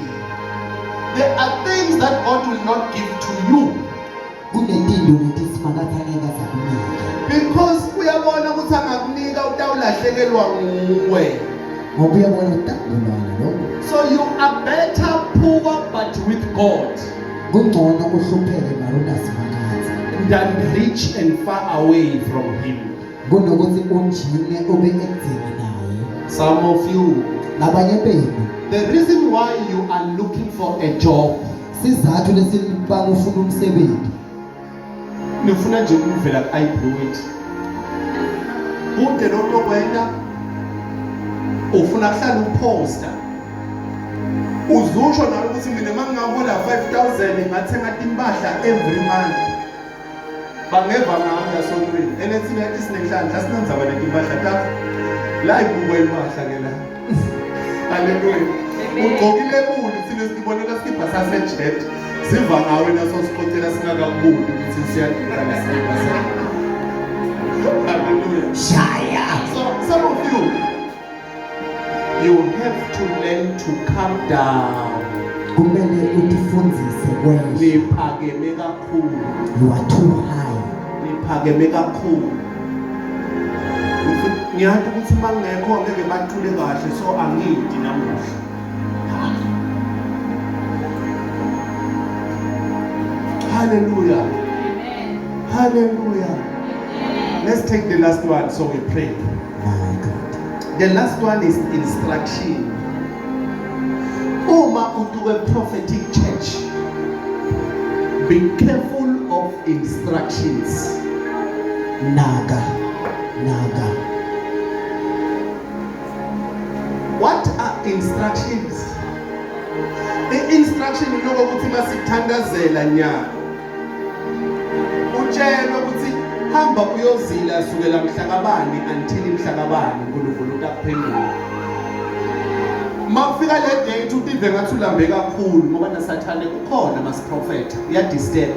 B: There are things that God will not give to you
C: Kunetinto leti Simakade angeke azakunike.
B: Because uyabona ukuthi angakunika utawulahlekelwa nguwe.
C: Ngoba uyabona utakubulala lokho.
B: So you are better poor but with God
C: Kungcono uhlupheke mara unaSimakade
B: than rich and far away from him.
C: Kunokuthi unjinge ube ekudzeni naye.
B: Some of you,
C: Labanye benu,
B: the reason why you are looking for a job,
C: sizathu lesibanga ufuna umsebenzi,
B: nifuna nje ukuvela ku-I blew it. Kude lonto kwenta ufuna kuhlala uposta. Uzusho nawe ukuthi mina mangingahola 5000 ngathenga timpahla every month. Bangeva ngami esontweni. Ene thina sinenhlanhla sinandzaba netimpahla takho. La ibukwa impahla ke la. Haleluya.
A: Amen.
B: Ugqokile buli thina sibonela sikibha sasejet. Siva ngawe naso sikhothela singakakubuli ukuthi siyadinga lesikibha sakho. Hallelujah.
C: Shaya.
B: So some of you, you have to learn to calm down.
C: Kumele utifundzise kwehla.
B: Niphakeme kakhulu.
C: You are too high.
B: Niphakeme kakhulu. Ngiyazi ukuthi mangekho ngeke bacule kahle, so angidi namuhla. Hallelujah.
A: Amen.
B: Hallelujah. Let's take the last one so we pray.
C: My God.
B: The last one is instruction. Uma utuke prophetic church, be careful of instructions.
C: Naga. Naga.
B: What are instructions? I-instruction iloko ukuthi masithandazela nyaka. Utshelwe ukuthi hamba uyozila sukela mhlakabani until mhlakabani uNkulunkulu utakuphendula. Makufika le date utive ngathi ulambe kakhulu ngoba nasathane ukhona masiprofetha uyadisturb.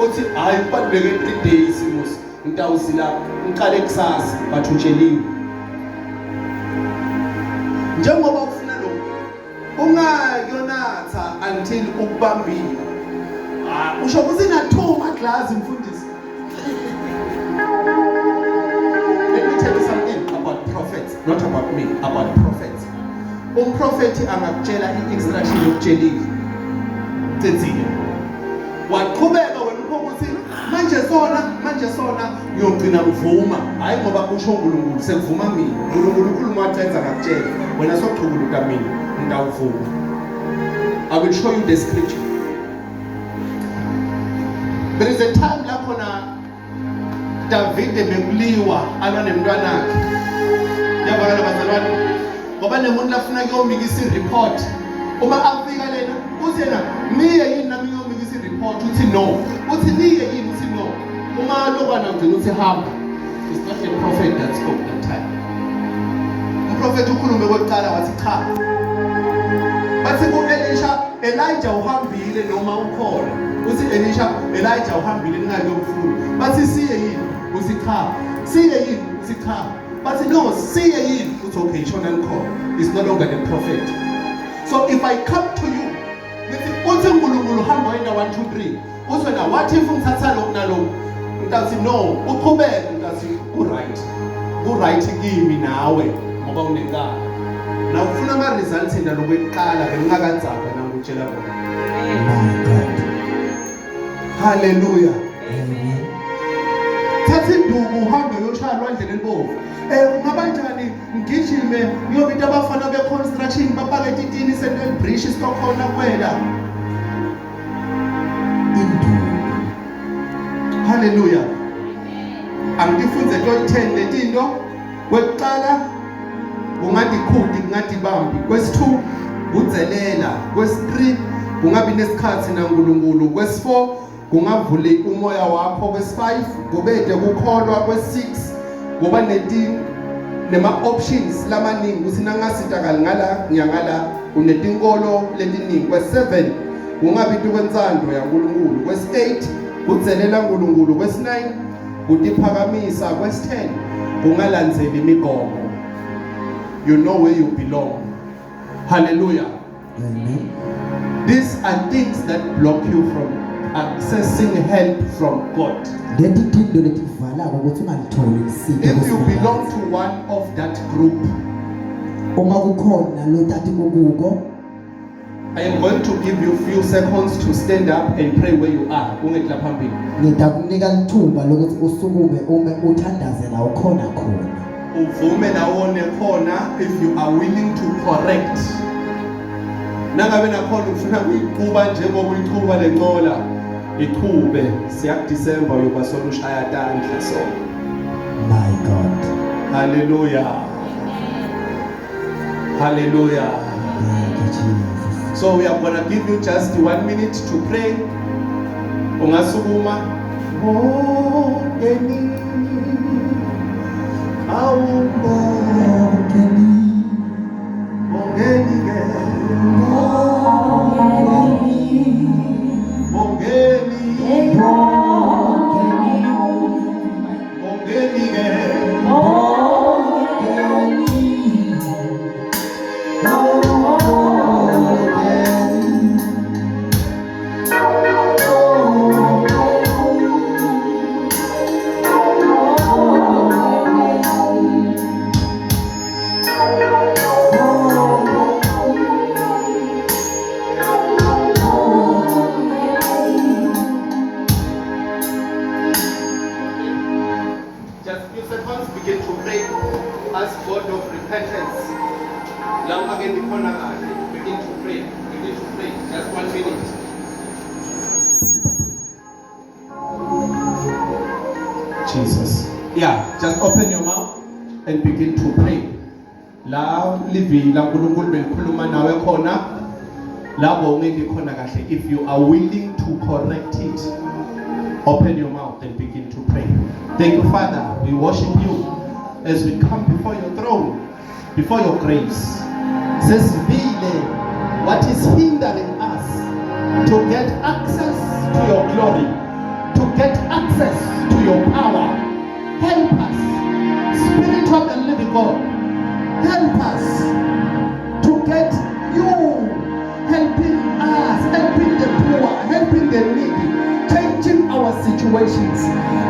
B: Uthi hayi kubaluleke 3 days mos ngitawuzila ngiqale kusasa but utsheliwe. Njengoba ufuna lokho ungayonatha until ukubambile. Ah, usho ukuthi na 2 maglass mfundisi. Let me tell you something about prophets, not about me, about prophets. Umprofeti angakutshela i-instruction yokutshelile. Cedzile. Waqhubeka wena upho ukuthi manje sona ngiyogcina ngivuma. Hayi ngoba kusho uNkulunkulu sekuvuma mina. uNkulunkulu ukhuluma wacenza ngakutshela. Wena sochukuluka mina ngitawuvuma. I will show you the scripture. There is a time la khona Davide bekuliwa alwa nemntwanakhe. Yabona bazalwane ngoba nemuntu lafuna kuyomikisa i-report. Uma afika lena uthi yena niye yini nami ngiyomikisa i-report, uthi no. Uthi niye yini, uthi no. Uma lokwana ugcina uthi hamba. It's not a prophet that spoke that time. Umprofeti ukhulume kokuqala wathi cha. Bathi ku-Elisha, Elijah uhambile noma ukhona. Uthi Elisha, Elijah uhambile ningakuyomfuna. Bathi siye yini? Uthi cha. Siye yini? Uthi cha. Bathi no, siye yini? Uthi okay, shona nikhona. It's no longer the prophet. So if I come to you, ngithi uthi uNkulunkulu hamba wena 1 2 3. Uthi wena what if ngithatha lokhu nalokhu? Ngithi no, uqhubeke. Ngithi ku right. Ku right kimi nawe ngoba unenkani. Na ufuna ama results nalokuqala bengingakadzaba nangutshela bona.
C: My God.
B: Hallelujah.
C: Amen.
B: Thatha induku uhambe uyoshaya lwandle lelibovu. Kungaba njani ngigijime ngiyobita abafana be-construction bapake titini Central Bridge sitokhona kwela.
C: Induku.
B: Hallelujah. Angitifunze to 10 letinto. Kwekuqala kungadikhudi kungadibambi. Kwesi2 kudzelela. Kwesi3 kungabi nesikhathi naNkulunkulu. Kwesi4 kungavuli umoya wakho. Kwesi5 kubede kukholwa. Kwesi6 kuba nema options lamaningi ukuthi nangasita ngala ngiyangala unetinkolo letiningi. Kwesi7 kungabi intukwensando yaNkulunkulu. Kwesi8 kudzelela uNkulunkulu. Kwesi9 kutiphakamisa. Kwesi10 kungalandzeli imigomo. You know where you belong. Hallelujah.
C: Amen.
B: These are things that block you from accessing help from God.
C: Leti tinto letivalako ukuthi ungalitholi usito.
B: If you belong to one of that group,
C: uma kukhona lo tati kukuko,
B: I am going to give you few seconds to stand up and pray where you are. Ungethi lapha phambili.
C: Ngitakunika lithuba lokuthi usukume ume uthandaze la ukhona khona.
B: Uvume la wone khona if you are willing to correct. Nangabe nakhona ufuna kuyiquba njengoba uyichuba lencola, ichube siya December uyoba solushaya tandla so.
C: My God.
B: Hallelujah. Hallelujah.
C: Thank you, Jesus.
B: So we are going to give you just 1 minute to pray. Ungasukuma. Bongeni. Awumbongeni. Bongeni ke. Bongeni. Bongeni ke. Jesus. Yeah, just open your mouth and begin to pray. La livi laNkulunkulu belikhuluma nawe khona labo ungeke khona kahle. If you are willing to correct it, open your mouth and begin to pray. Thank you, Father. We worship you as we come before your throne, before your grace. Sesivile what is hindering us to get access to your glory, to get access to your power. Help us, Spirit of the living God, help us to get you helping us, helping the poor, helping the needy, changing our situations.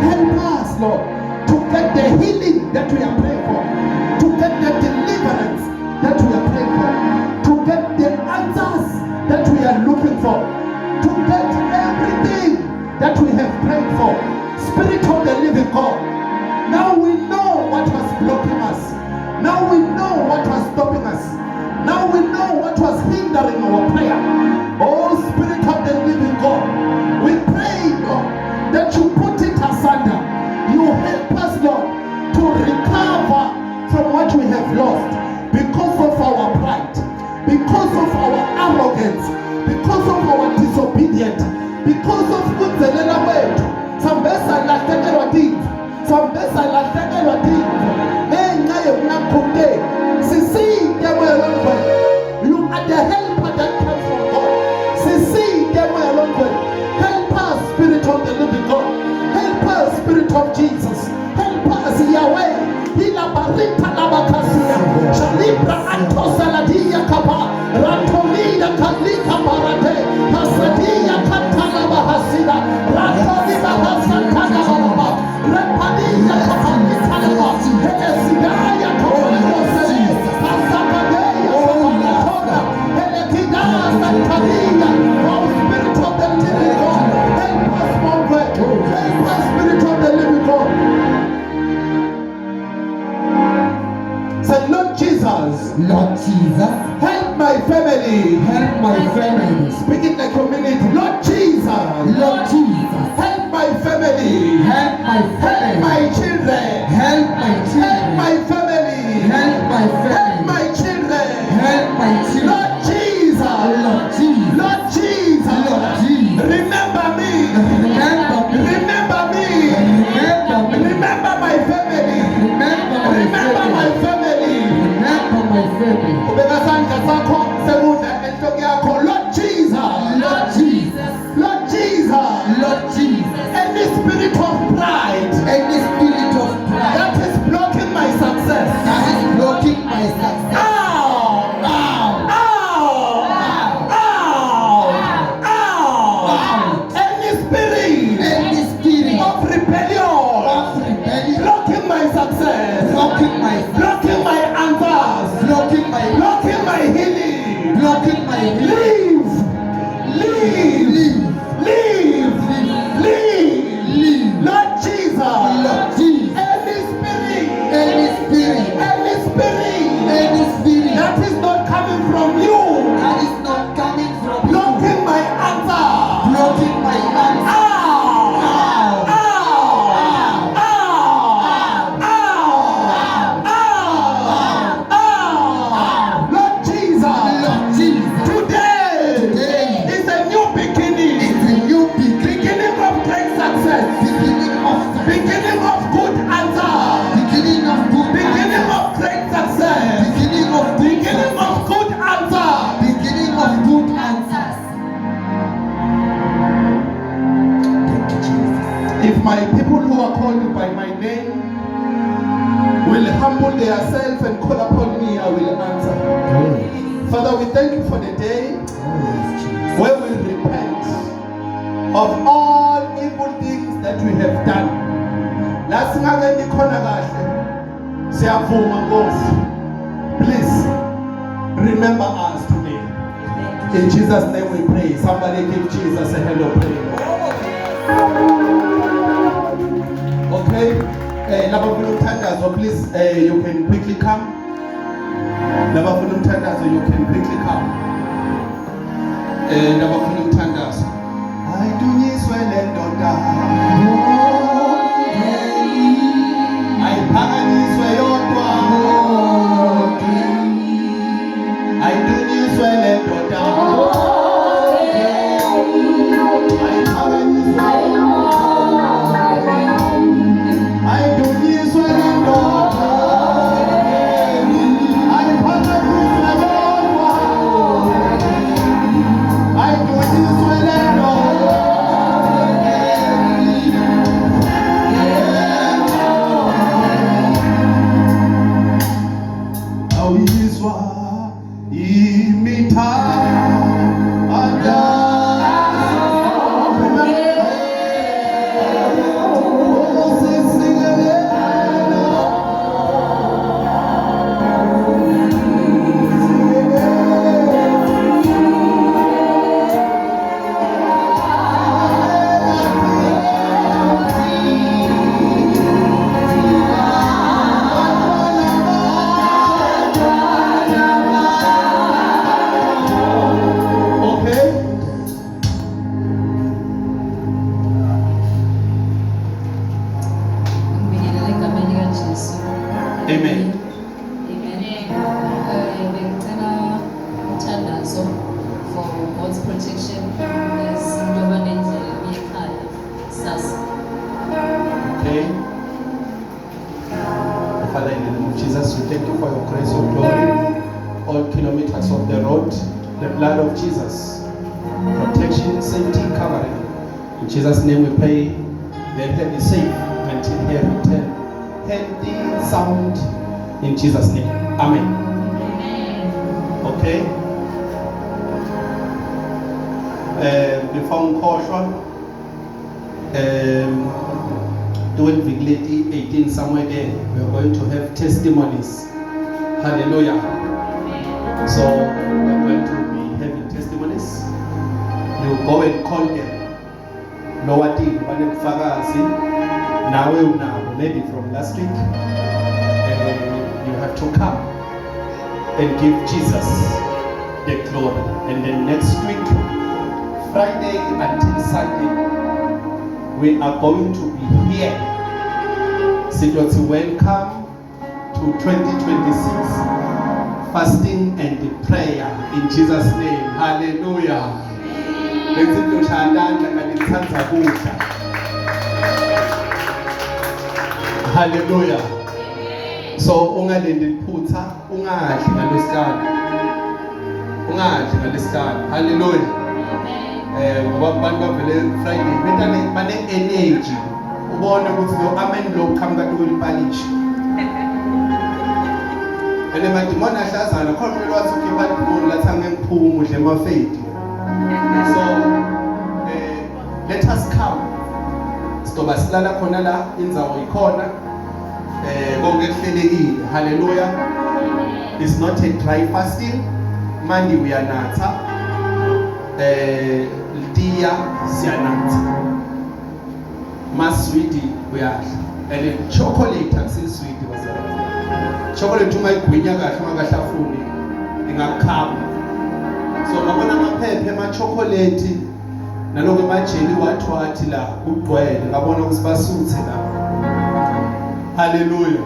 B: Help us, Lord, to get the healing that we are praying for, to get the deliverance that we are praying for, to get the answers that we are looking for, to get everything that we have prayed for. Spirit of the living God, now we know what was blocking us. Now we know what was stopping us. Now we know what was hindering our prayer. Oh, Spirit of the living God, we pray, Lord, that you put it asunder. You help us, Lord, to recover from what we have lost because of our pride, because of our arrogance, because of our disobedience, because of kudzelela kwethu. Sambe salahlekelwa tintfo, sambe salahlekelwa tintfo ngenxa yokungakhululeki. Sisite, Moya Longcwele. You are the helper that comes from God. Sisite, Moya Longcwele. Help us, Spirit of the living God. Help us, Spirit of Jesus. Help us, Yahweh. Ilabarita labakasia. Shalibra antosaladia kapa. Rantolida kalika barate. Hasadia katalaba hasida. Rantolida hasatana baba. Repadia kapanitalaba. Helesidaya kapaniosele. Hasakadeya sabalatona. Helekida santalia. Oh, Spirit of the living God. Help us, Lord. Help us, Spirit of the living God. Say, Lord Jesus,
C: Lord Jesus,
B: help my family.
C: Help my family.
B: Speak it like community. Lord Jesus,
C: Lord Jesus,
B: help my family.
C: Help my
B: Help
C: family.
B: my children.
C: Help my
B: Help
C: children.
B: my family.
C: Help my
B: Help
C: family.
B: my children.
C: Help my children.
B: Lord Jesus.
C: Lord Jesus.
B: Lord Jesus.
C: Lord Jesus.
B: Remember me.
C: Remember me.
B: Remember me.
C: Remember me.
B: Remember my family.
C: Remember my
B: Remember my
C: family.
B: Family.
C: Remember my family.
B: Ubeka sandla sakho sekudla enhloko yakho. Lord Jesus.
C: Lord Jesus.
B: Lord Jesus.
C: Lord Jesus.
B: Any spirit of pride
C: Any spirit of pride
B: that is blocking my success.
C: That is blocking my success.
B: Ow!
C: Ow.
B: Ow! Ow! Ow!
C: Out.
B: Any spirit
C: Any spirit
B: of rebellion
C: of rebellion
B: blocking my success,
C: blocking my success,
B: blocking my answers,
C: blocking my
B: blocking my healing,
C: blocking my healing.
B: Leave! Leave!
C: Leave.
B: Leave! Leave!
C: Leave.
B: Lord Jesus,
C: Lord Jesus.
B: Any spirit,
C: Any spirit,
B: any spirit
C: any spirit
B: that is not coming from you,
C: that is not coming from you,
B: blocking my answer,
C: blocking my answer.
B: Ow!
C: Ow.
B: Ow! Ow! Ow! Ow! Ow! Lord Jesus,
C: Lord Jesus,
B: today,
C: Today
B: is a new beginning,
C: it's a new beginning,
B: beginning of great success,
C: beginning of success,
B: beginning of good answer,
C: beginning of good
B: beginning
C: answer,
B: of great success,
C: beginning of good
B: beginning of good answer.
C: Beginning of good answers. Thank you, Jesus.
B: If my people who are called by my name will humble themselves and call upon me, I will answer.
C: Oh,
B: Father, we thank you for the day
C: yes, Jesus.
B: where we repent of all evil things that we have done. La singakenti khona kahle, siyavuma Nkosi. Please remember us today. In Jesus' name we pray. Somebody give Jesus a hand of praise. Okay. Labafuna umthandazo, please, you can quickly come. Labafuna umthandazo, you can quickly come. Labafuna umthandazo. Ayidunyiswe le ndoda. Amen.
D: Amen. Bengicela umthandazo for God's protection as ntoba nendlela ekhaya kusasa.
B: Okay. Father, in the name of Jesus, we thank you for your grace, your glory, all kilometers of the road, the blood of Jesus, protection, safety, covering. In Jesus' name we pray, let her be safe until her return. Healthy, sound, in Jesus' name. Amen. Okay. Before ngikhohlwa, 12 leti 18 somewhere there, we are going to have testimonies. Hallelujah. So we are going to be having testimonies. You go and call them. Lowatini banebufakazi nawe unabo, maybe from last week. You have to come and give Jesus the glory. And then next week, Friday until Sunday, we are going to be here. Sidothi welcome to 2026 fasting and prayer in Jesus' name. Hallelujah. Bengithi ushaya tandla kanti ngithanda kudla. Hallelujah. So ungalindi liphutha, ungadli ngalesihlanu. Ungadli ngalesihlanu. Hallelujah. Ngoba abantu bavele Friday bentane bane energy. Ubone ukuthi lo amen lo qhamuka kulipalishi. Ene madimoni ahlazana khona umuntu wathi ukhipha idimoni lathi angeke udle emafedi. So let us come. Sizoba silala khona la, indzawo ikhona. Konke kuhlelekile. Hallelujah. It's not a dry fasting. Mandi uyanatha. Litiya siyanatha. Maswidi uyadla. And chocolate akusiswidi bazalwane. Chocolate ungayigwinya kahle ungakahlafuni ingakukhama. So ngabona amaphepha ema-chocolate naloko emajeli wathi wathi la kugcwele, ngabona ukuthi basuthe la. Hallelujah.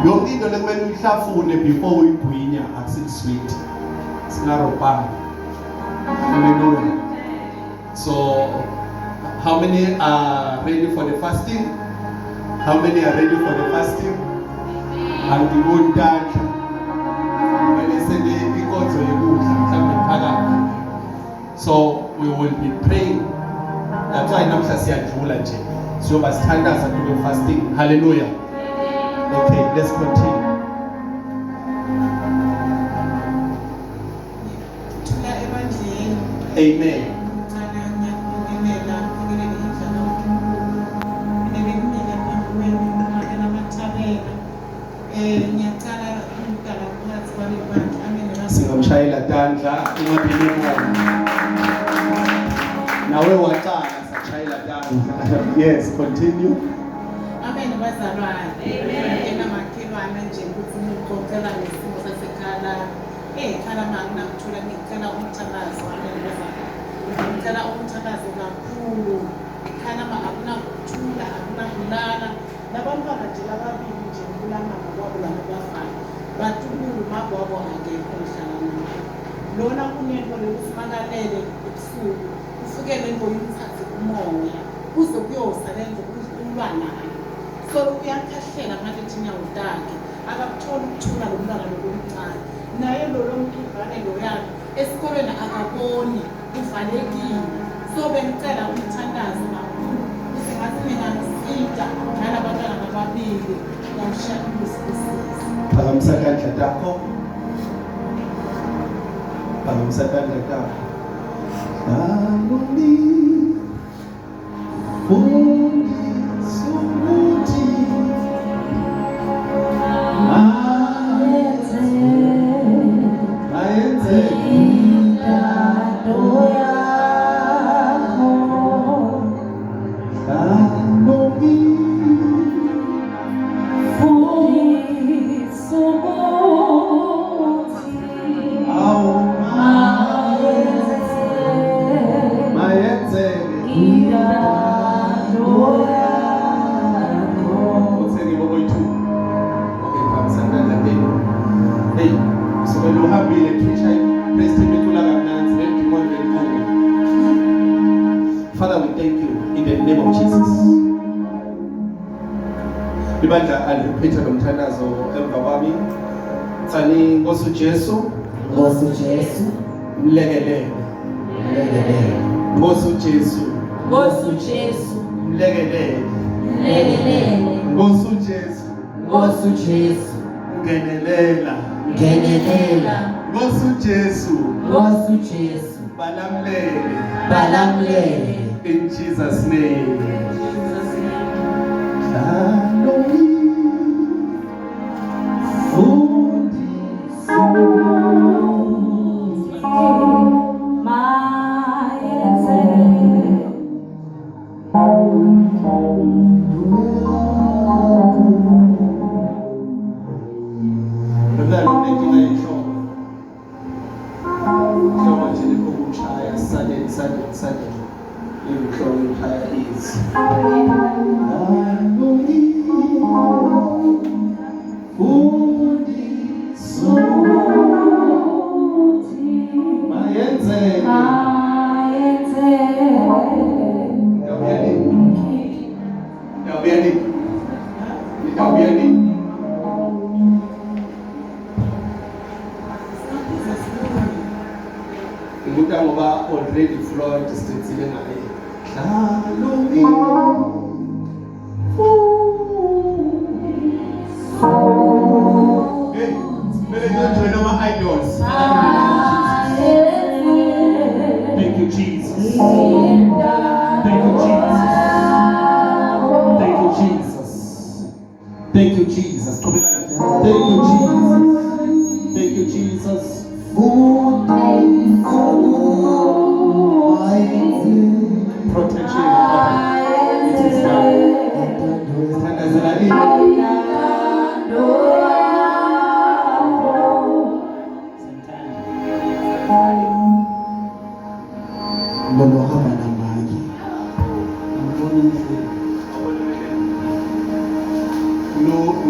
B: Yonke into lekumele uyihlafune before uyigwinya akusisweet. Singarobani. Hallelujah. So how many are ready for the fasting? How many are ready for the fasting? Angiboni tandla. Kumele sente inkonzo yokudla mhlawumbe phakathi. So we will be praying. That's why namhla siyadlula nje. Siyoba sithandaza to the fasting. Hallelujah. Okay, let's continue.
E: Thula ebandleni.
B: Amen.
E: Ngicela ngiyakubingelela, ngibingelele indlu kaNkulunkulu. Mina bengimile phambi kwenu ngiqhubekela amathabela. Ngiyacela umdala phakathi kwaleli bandla. Amen.
B: Singamshayela tandla ungabi nemoya. Nawe waqala sashayela tandla. Yes, continue.
E: Amen bazalwane. Amen. Enamakhelwane nje ukuthi ngixoxela ngesimo sasekhaya lami. Ekhaya lami akunakuthula, ngicela umthandazo. Amen bazalwane. Ngicela umthandazo kakhulu. Ekhaya lami akunakuthula, akunakulala. Labantwana nje lababili nje kulama kwabo labo bafana. Batukulu magwabo akekho ngihlala nabo. Lona kunento lokuthi makalele ebusuku ufike lento yomthathe umoya kuze kuyosa lento ulwa nayo. So uyakhahlela ngale tinyawo takhe akakutholi ukuthula lo mntwana lokumncane. Naye lo lomntwana loyana esikolweni akaboni, uvalekile. So bengicela umthandazo kakhulu ukuthi ngathi ningangisida nalabantwana ababili ngiyamshaya ukusisiza.
B: Phakamisa tandla takho. Phakamisa tandla takho. Hlaluni fundisa ukuthi mayenze
A: Intando yakho.
B: Hlaluni
A: Fundisa ukuthi
B: awu
A: mayenze
B: mayenze
A: intando yakho.
B: Utheni boboyi-2. Father, we thank you in the name of Jesus. Ibandla alirepeat lo mthandazo emva kwami. Tsani Nkosi uJesu,
C: Nkosi Jesu,
B: mlekelele.
C: mlekelele.
B: Nkosi uJesu,
A: Nkosi uJesu,
B: mlekelele.
A: mlekelele.
B: Nkosi uJesu,
C: Nkosi Jesu,
B: ngenelela.
C: ngenelela.
B: Nkosi uJesu,
C: Nkosi Jesu,
B: balamlele.
C: balamlele.
B: In Jesus name.
A: Jesus name. Mayenze.
B: Lomntwana unenkinga yenhloko. Inhloko nje lokushaya sudden sudden sudden. Inhloko ishaya easy. Mayenzeke.
A: Mayenze.
B: Ngiyawubuya nini? Ngiyawubuya nini? Ngiyawubuya nini? Ngibuta ngoba already Floyd sithethile ngaye. Dlalo. Hey, kumele ngiyojoyina ama-idols. Thank you, Jesus. Thank you, Jesus. Thank you, Jesus. Thank you, Jesus. Qhubekani. Thank you, Jesus. Thank you, Jesus. Protection. It is done. Sithandazela ini?
C: Lolo hamba namanye.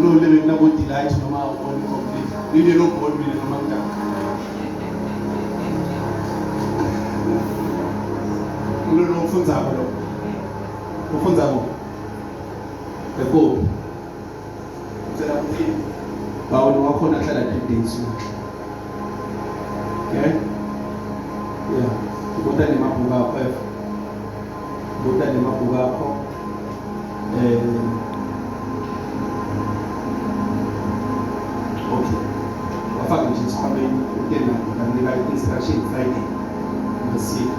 B: Lo lebe nabo delight noma ubona complete. Lile lo board mina noma ngidaka. Lo lo ufundzako lo. Ufundzako. Yebo. Ngicela ukuthi bawo wakhona ahlala 3 days. Okay? Yeah. Ubota nemabhuku akho. Ubota nemabhuku akho. Okay. Wafaka nje isikhwameni utena nganika instruction Friday. Masika.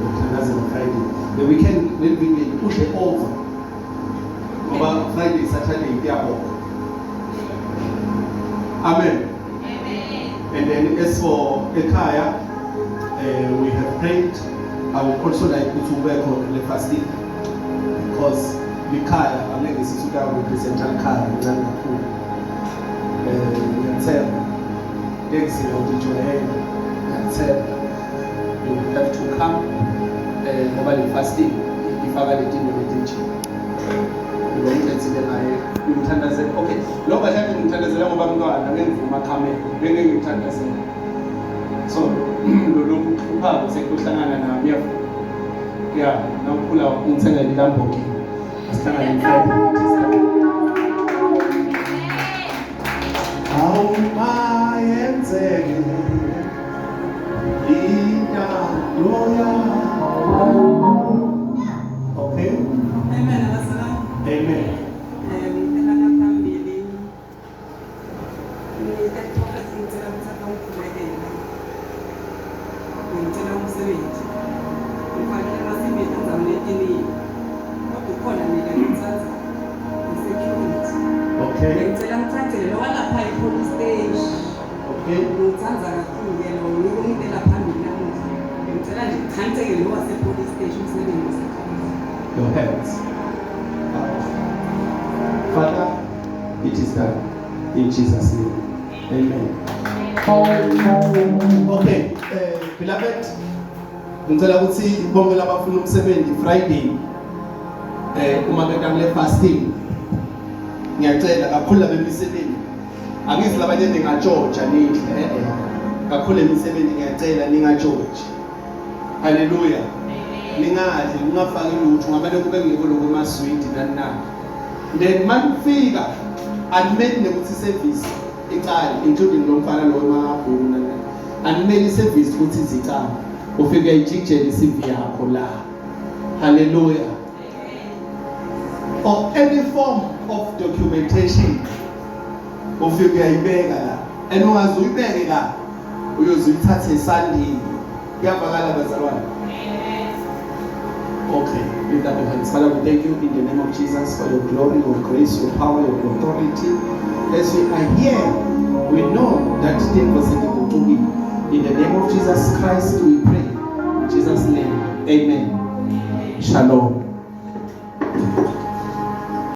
B: Uthandazela Friday. The weekend leli weekend udle over. Ngoba Friday Saturday kuyabonga. Amen.
E: Amen.
B: And then as for ekhaya, we have prayed. I would also like ukuthi ube khona le fasting because likhaya angeke sithi uta represent likhaya kancane kakhulu. Ngiyathemba lekuzila utijwayele, ngiyathemba you will have to come ngoba le fasting ifaka letinto letinje. Lo ngithethile ngaye ngimthandazela. Okay, lo kahle ngimthandazela ngoba mntwana ngeke ngivuma khamera, ngeke ngimthandazela. So lo lokhu kuhlupha sekuhlangana nami uyavuma. Yeah, nawukhula ungithengele iLamborghini. Asihlangane Friday. Awumayenzeke intando yakho. Okay?
E: Amen abazalwane.
B: Amen.
E: Ngicela phambili. Ngicela ngicela ukuthatha umkhulekele. Ngicela umsebenzi. Ngifanele amasebenzini endaweni etiningi. Kodwa ukhona mina ngithatha i-security.
B: Okay.
E: Ngicela ngithathele lo walapha e-police station.
B: Okay.
E: Ngithanda kakhulu ke lo ngikunikela phambili namuhla. Ngicela nje ngithatheke lo wase-police station umsebenzi wasekhaya.
B: Your hands. Up. Father, it is done. In Jesus' name. Amen. Okay, beloved, ngicela ukuthi bonke labafuna umsebenzi Friday uma bekangile fasting ngiyacela kakhulu labemisebenzi angizi labanye ningatshotsha nihle kakhulu emisebenzi ngiyacela ningatshotsha. Hallelujah. Ningadli, ningafaki lutho, ngamane kube ngiko lokho emaswidi nani nani. Then manifika animeli nekuthi service icale, including lo mfana lo wemabhuku nani nani. Animeli service ukuthi izicale. Ufike uyayijikijela i-CV yakho la. Hallelujah. Or any form of documentation ufike uyayibeka la, and ungaze uyibeke la, uyoze uyithathe esandini. Kuyavakala bazalwane? Okay, lift up your hands. Father, we thank you in the name of Jesus for your glory, your grace, your power, your authority. As we are here, we know that things are. In the name of Jesus Christ, we pray. In Jesus' name, amen. Shalom.